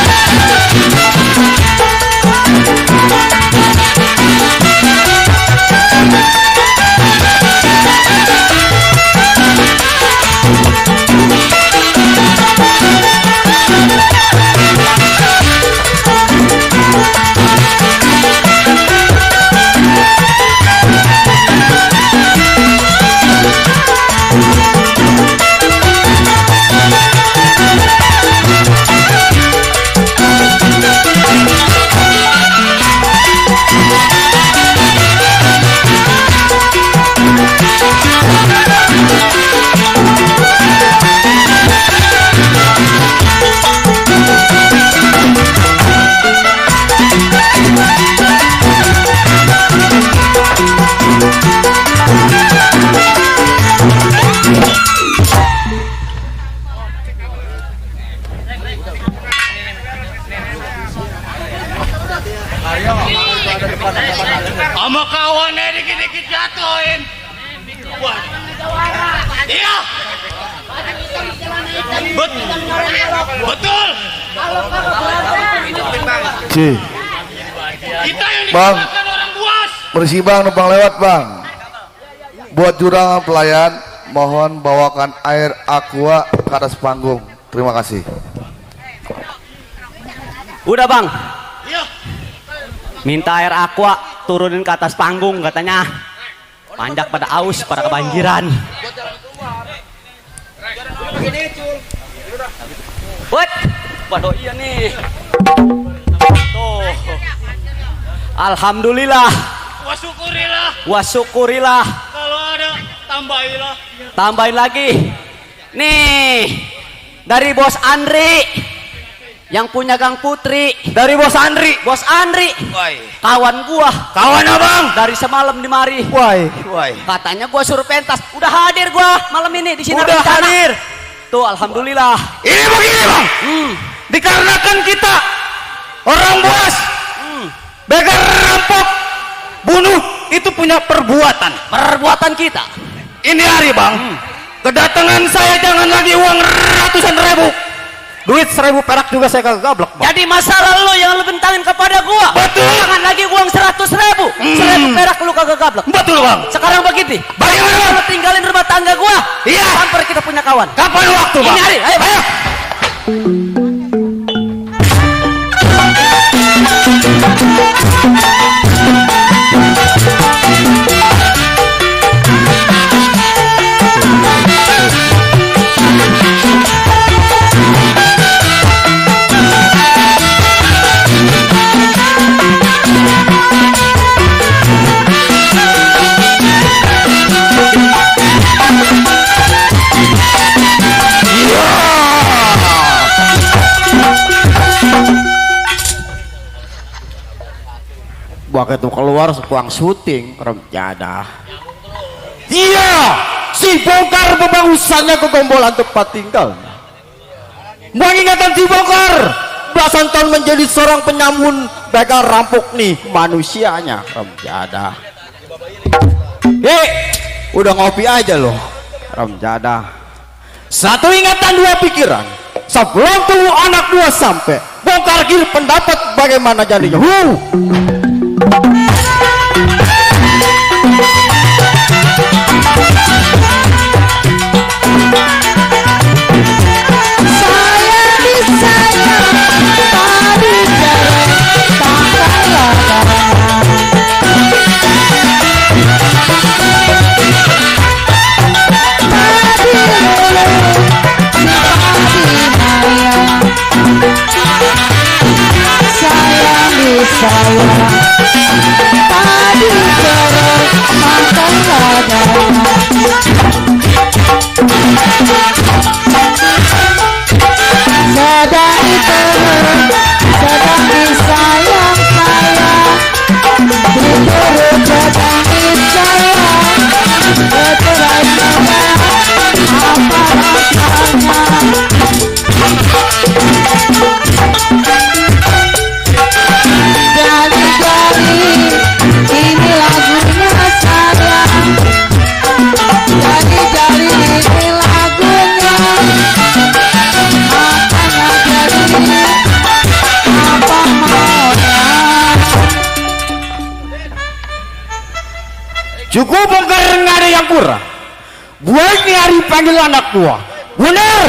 Betul. Ci, Kita yang Bang. dikatakan orang buas. bersih bang, numpang lewat bang. Buat jurang pelayan, mohon bawakan air aqua ke atas panggung. Terima kasih. Udah bang, Iya. minta air aqua turunin ke atas panggung katanya. Panjak pada aus, pada kebanjiran. What? Waduh iya nih. Tuh. Alhamdulillah. Wasyukurilah. Wasyukurilah. Kalau ada tambahilah. Tambahin lagi. Nih. Dari Bos Andri. Yang punya Gang Putri. Dari Bos Andri. Bos Andri. Woi. Kawan gua. Kawan abang. Dari semalam di mari. Woi. Katanya gua suruh pentas. Udah hadir gua malam ini di sini. Udah hadir. Tuh alhamdulillah. Ini begini bang. Dikarenakan kita orang buas, begal, rampok, bunuh itu punya perbuatan. Perbuatan kita. Ini hari bang, kedatangan saya jangan lagi uang ratusan ribu. Duit 1000 perak juga saya kagak gablek, Bang. Jadi masalah lo yang lu bentangin kepada gua. Betul. Jangan lagi uang 100.000. 1.000 perak lu kagak gablek. Betul bang. Sekarang begitu. Bagaimana? Lu tinggalin rumah tangga gua. Iya. Sampai kita punya kawan. Kapan waktu bang? Ini hari. Ayo. Begitu keluar sekuang syuting remjada. Iya, si bongkar pembangusannya ke gombolan tempat tinggal. Mengingatkan si bongkar belasan tahun menjadi seorang penyamun begal rampok nih manusianya remjada. Udah ngopi aja loh remjada. Satu ingatan dua pikiran. Sebelum tuh anak dua sampai bongkar gil pendapat bagaimana jadinya. Cukup bongkar nggak ada yang kurang. Buat nyari panggil anak gua. Bener.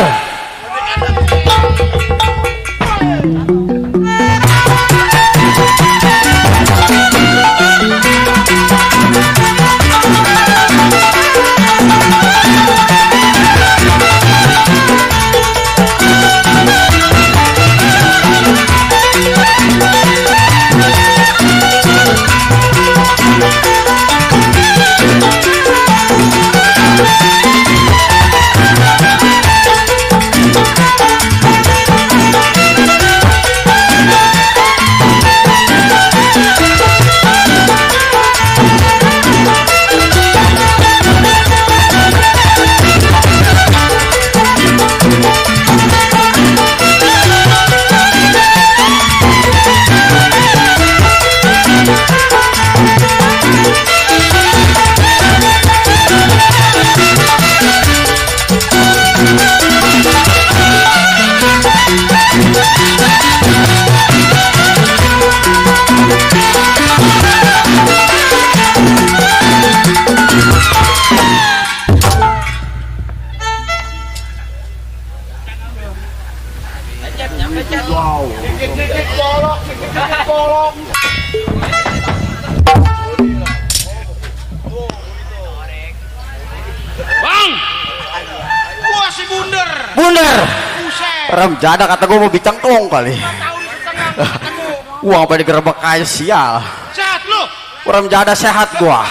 Dikit-dikit bolok, dikit-dikit bolok. Bang, gua si Bunder. Bunder. Buset. Ramjada kata gua mau bicangklong kali. Tahun setengah ketemu. Uang apa digerebek aja sial. Sehat lu. Ramjada sehat gua.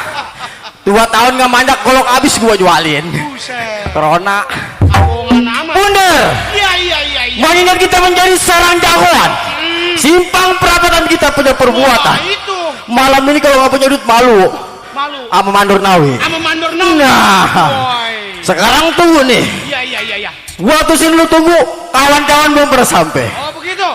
2 tahun nggak manjak golok habis gua jualin. Buset. Corona. Kabongan amat. Bunder. Iya. Mengingat kita menjadi seorang jagoan. Simpang perapatan kita punya perbuatan. Wah, itu. Malam ini kalau nggak punya duit malu. Malu. Sama Mandor Nawi. Sama Mandor Nawi. Nah. Boy. Sekarang tunggu nih. Iya. Gua tusin lu tunggu. Kawan-kawan belum pernah sampai. Oh begitu.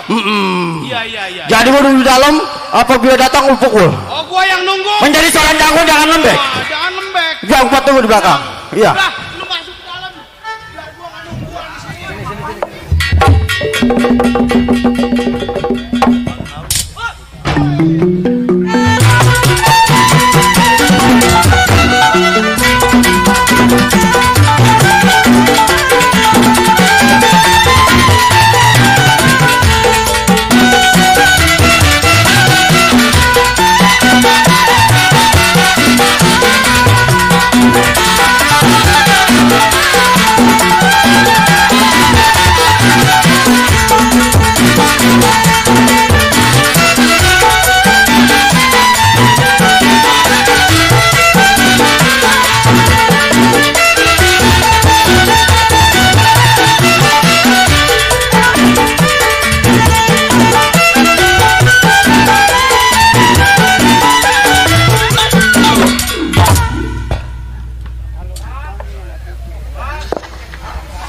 Iya. Jadi gua dulu di dalam. Apabila datang lu pukul. Oh gua yang nunggu. Menjadi seorang jagoan jangan lembek. Oh, jangan lembek. Jangan gua tunggu di belakang. Iya. Udah, lu masuk ke dalam. Biar gua nggak nunggu di sini.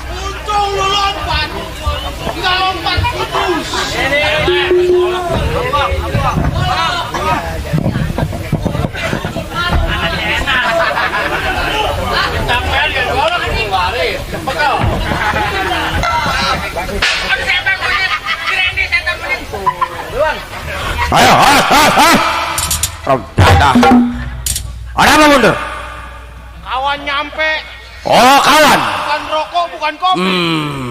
Untung lu lompat. Nggak lompat putus. Ayo. Ramjada. Ada apa Bunder? Kawan nyampe. Oh kawan. Bukan rokok, bukan kopi.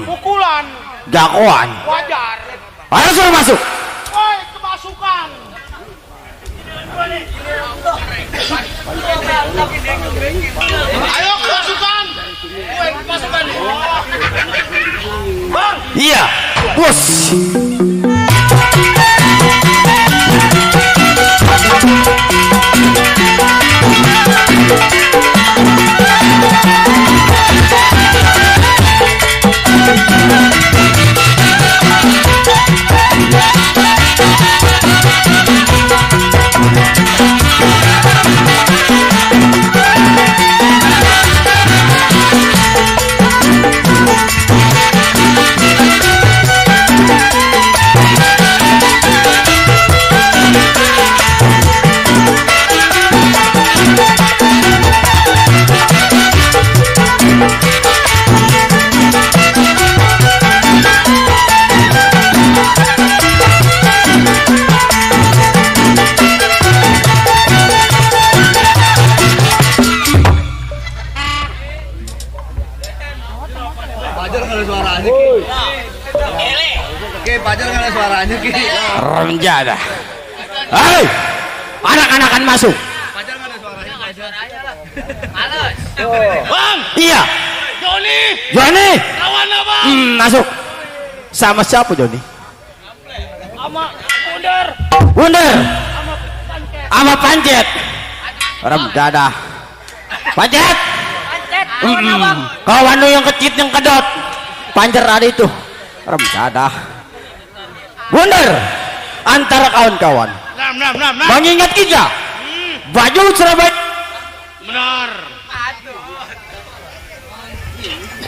Pukulan. Jagoan. Wajar. Ayo suruh masuk. Woi, kemasukan. Ayo kemasukan. Woi, kemasukan. Bang, Iya. Bos. Ramjada. Hei, anak-anakan masuk. Bang, Iya. Joni, Joni. lawan apa? Masuk. Sama siapa Joni? Sama Bunder. Bunder. Sama Pancet. Ramjada. Pancet. Kawan lu yang kecil yang kedot. Pancer ada itu. Ramjada. Bunder. Antara kawan-kawan. Nam. Mengingat kita. Baju Surabaya. Benar.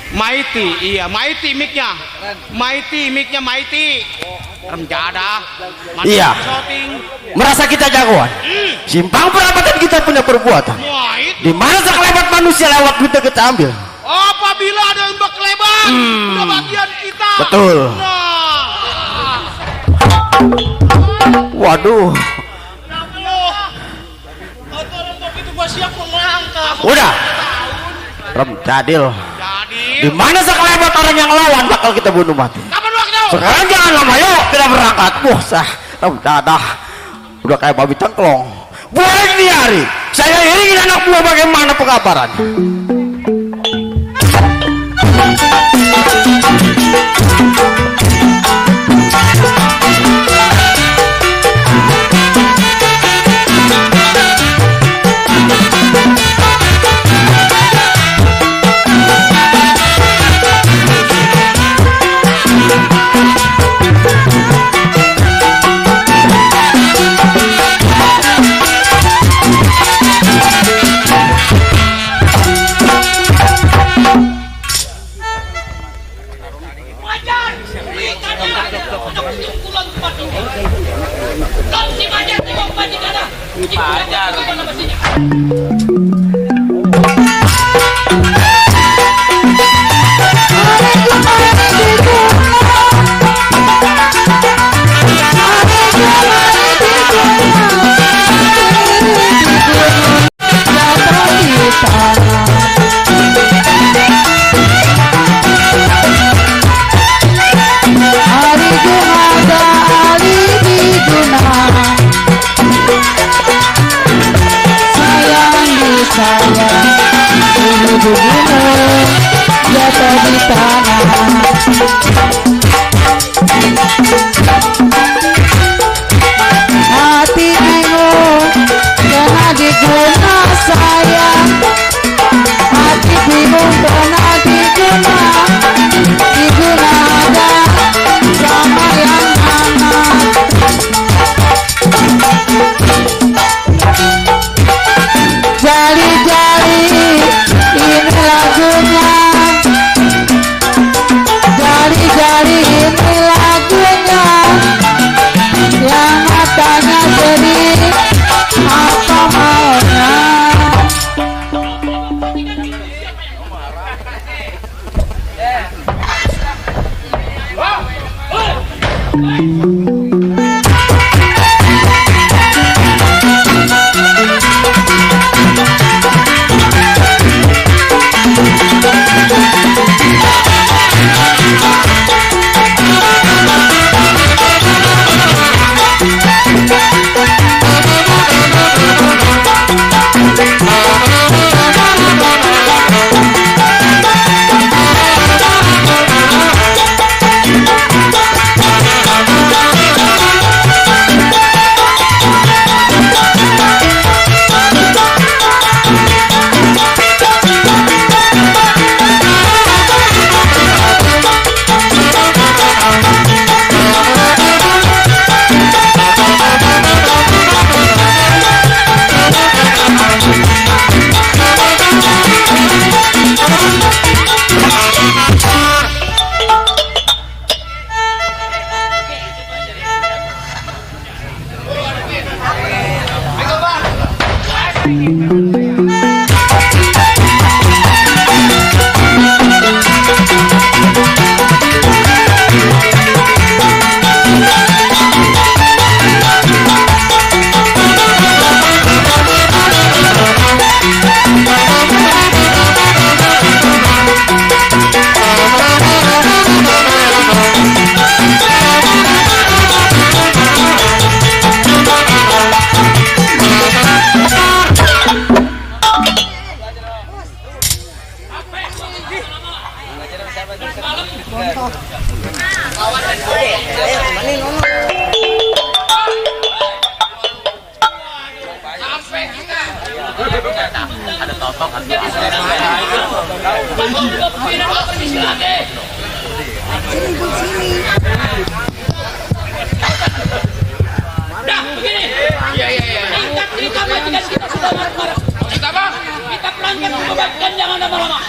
Mighty, iya, Mighty mic-nya. Mic-nya Mighty. Ramjada. Iya. Shooting. Merasa kita jagoan. Simpang perapatan kita punya perbuatan. Wah, itu. Di mana sekelebat manusia lewat kita ambil. Apabila ada yang berkelebat, udah bagian kita. Betul. Nah. Waduh. Motor untuk itu gua siap melangkah. Udah. Ramjadil. Jadi, Di mana sekelebat orang yang lawan bakal kita bunuh mati. kapan waktu? Sekarang jangan lama yuk, kita berangkat. Wah, dah. Udah kayak babi cengklong. Boleh diari. Saya iringin anak buah bagaimana pengabaran.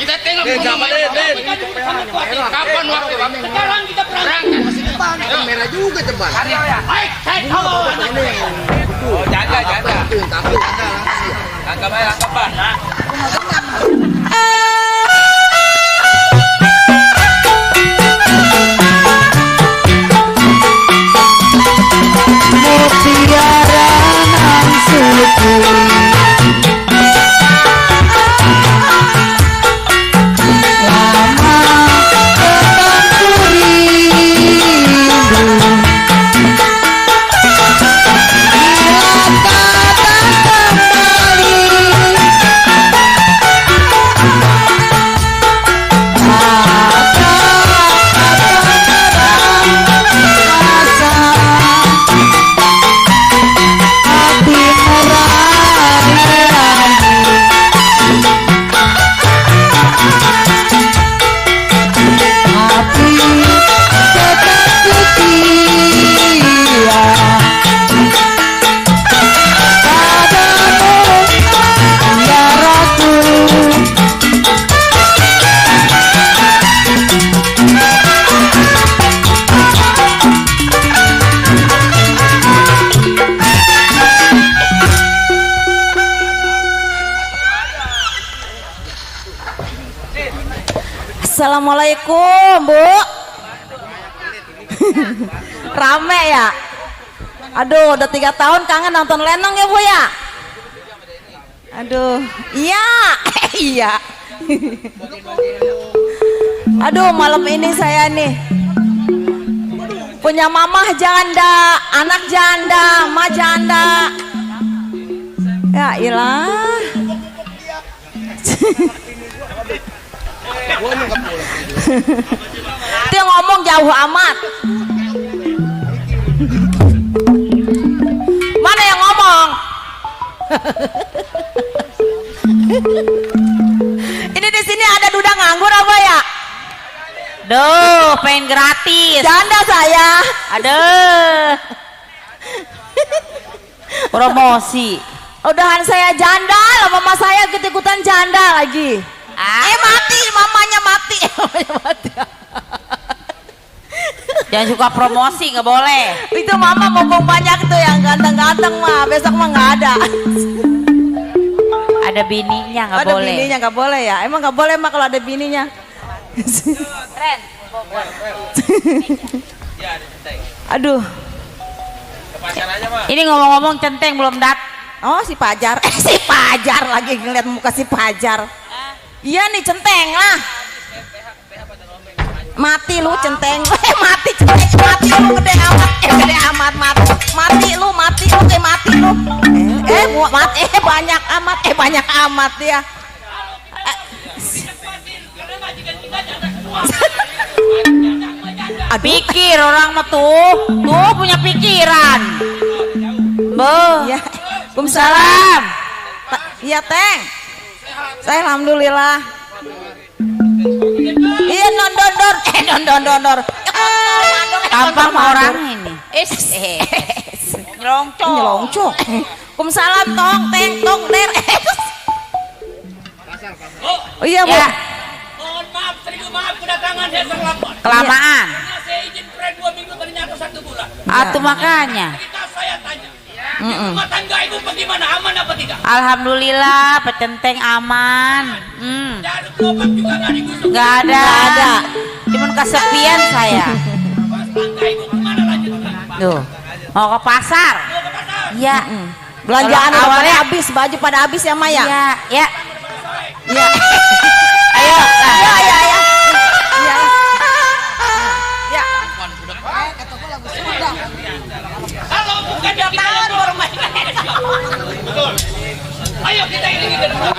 Kita tengok kapan waktu kami sekarang kita berangkat merah juga cepat. Baik, saya tahu. Oh, jaga. Tangkap aja, tangkapan. Mutiara nan suci lama ketempuri Assalamualaikum, Bu. Rame ya? Aduh, udah 3 tahun kangen nonton Lenong ya, Bu ya? Aduh, iya. Iya. Aduh, malam ini saya nih punya mamah janda, anak janda, ma janda. Ya ilah. Dia ngomong jauh amat. Mana yang ngomong? Ini di sini ada duda nganggur apa ya? Duh, pengen gratis. Janda saya. Aduh. Promosi. Udahan saya janda, lah mama saya ikut-ikutan janda lagi. Mati, mamanya mati. Mamanya mati. Jangan suka promosi, nggak boleh. Itu mama ngomong banyak tuh yang ganteng-ganteng mah, besok mah nggak ada. Ada bininya nggak Ada boleh. bininya nggak boleh ya? Emang nggak boleh mah kalau ada bininya. Keren. Aduh. Ini ngomong-ngomong centeng belum Oh si Pajar, si Pajar lagi ngeliat muka si Pajar. Iya nih centeng lah. Mati lu centeng, mati centeng, mati lu gede amat, gede amat mati lu mati lu. Mati banyak amat ya. Pikir orang mah tuh punya pikiran. Ya. Waalaikumsalam. Iya Teng. Saya alhamdulillah. Iya dondor. Tampang orang ini. Nyelongcok. Waalaikumsalam tong Teng tong der. Oh iya Bu. Ya, Mohon maaf, seribu maaf kedatangan saya terlambat. kelamaan. Karena saya izin pre 2 minggu ternyata 1 bulan. Atuh makanya. Kita saya tanya. Di rumah tangga ibu bagaimana, aman apa tidak? Alhamdulillah, pecenteng aman. Jarum lubang juga nggak digusuk. Nggak ada. Cuman kesepian saya. Pas tangga ibu kemana lanjutkan? Tuh, mau ke pasar. Iya. Belanjaan Kalau awalnya awalnya- habis, baju pada habis ya Maya. Iya, ya. Iya. Ayo. Nah. Iya. Iya. Ya. Kalau bukan kita yang baru main. Ayo kita ini ke depan.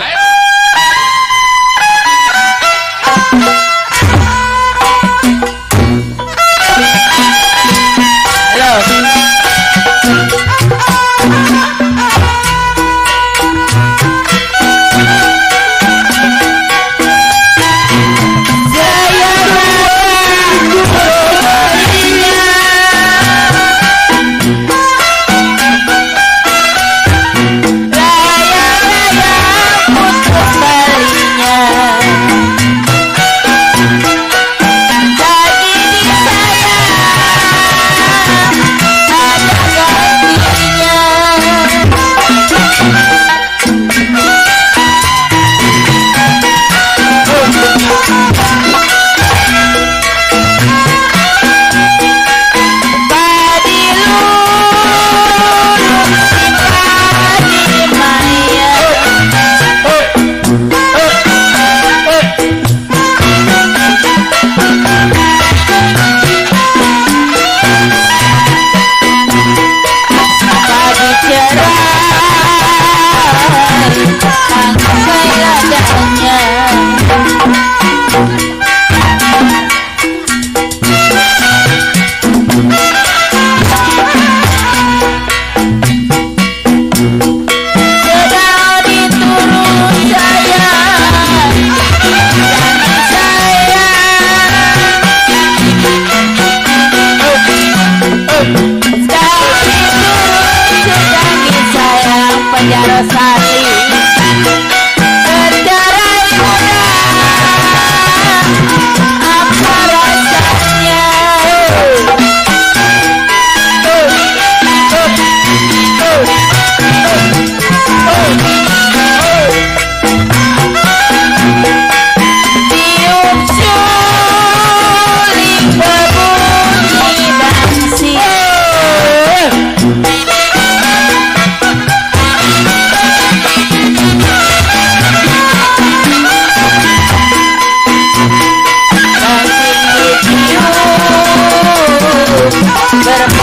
berpengalaman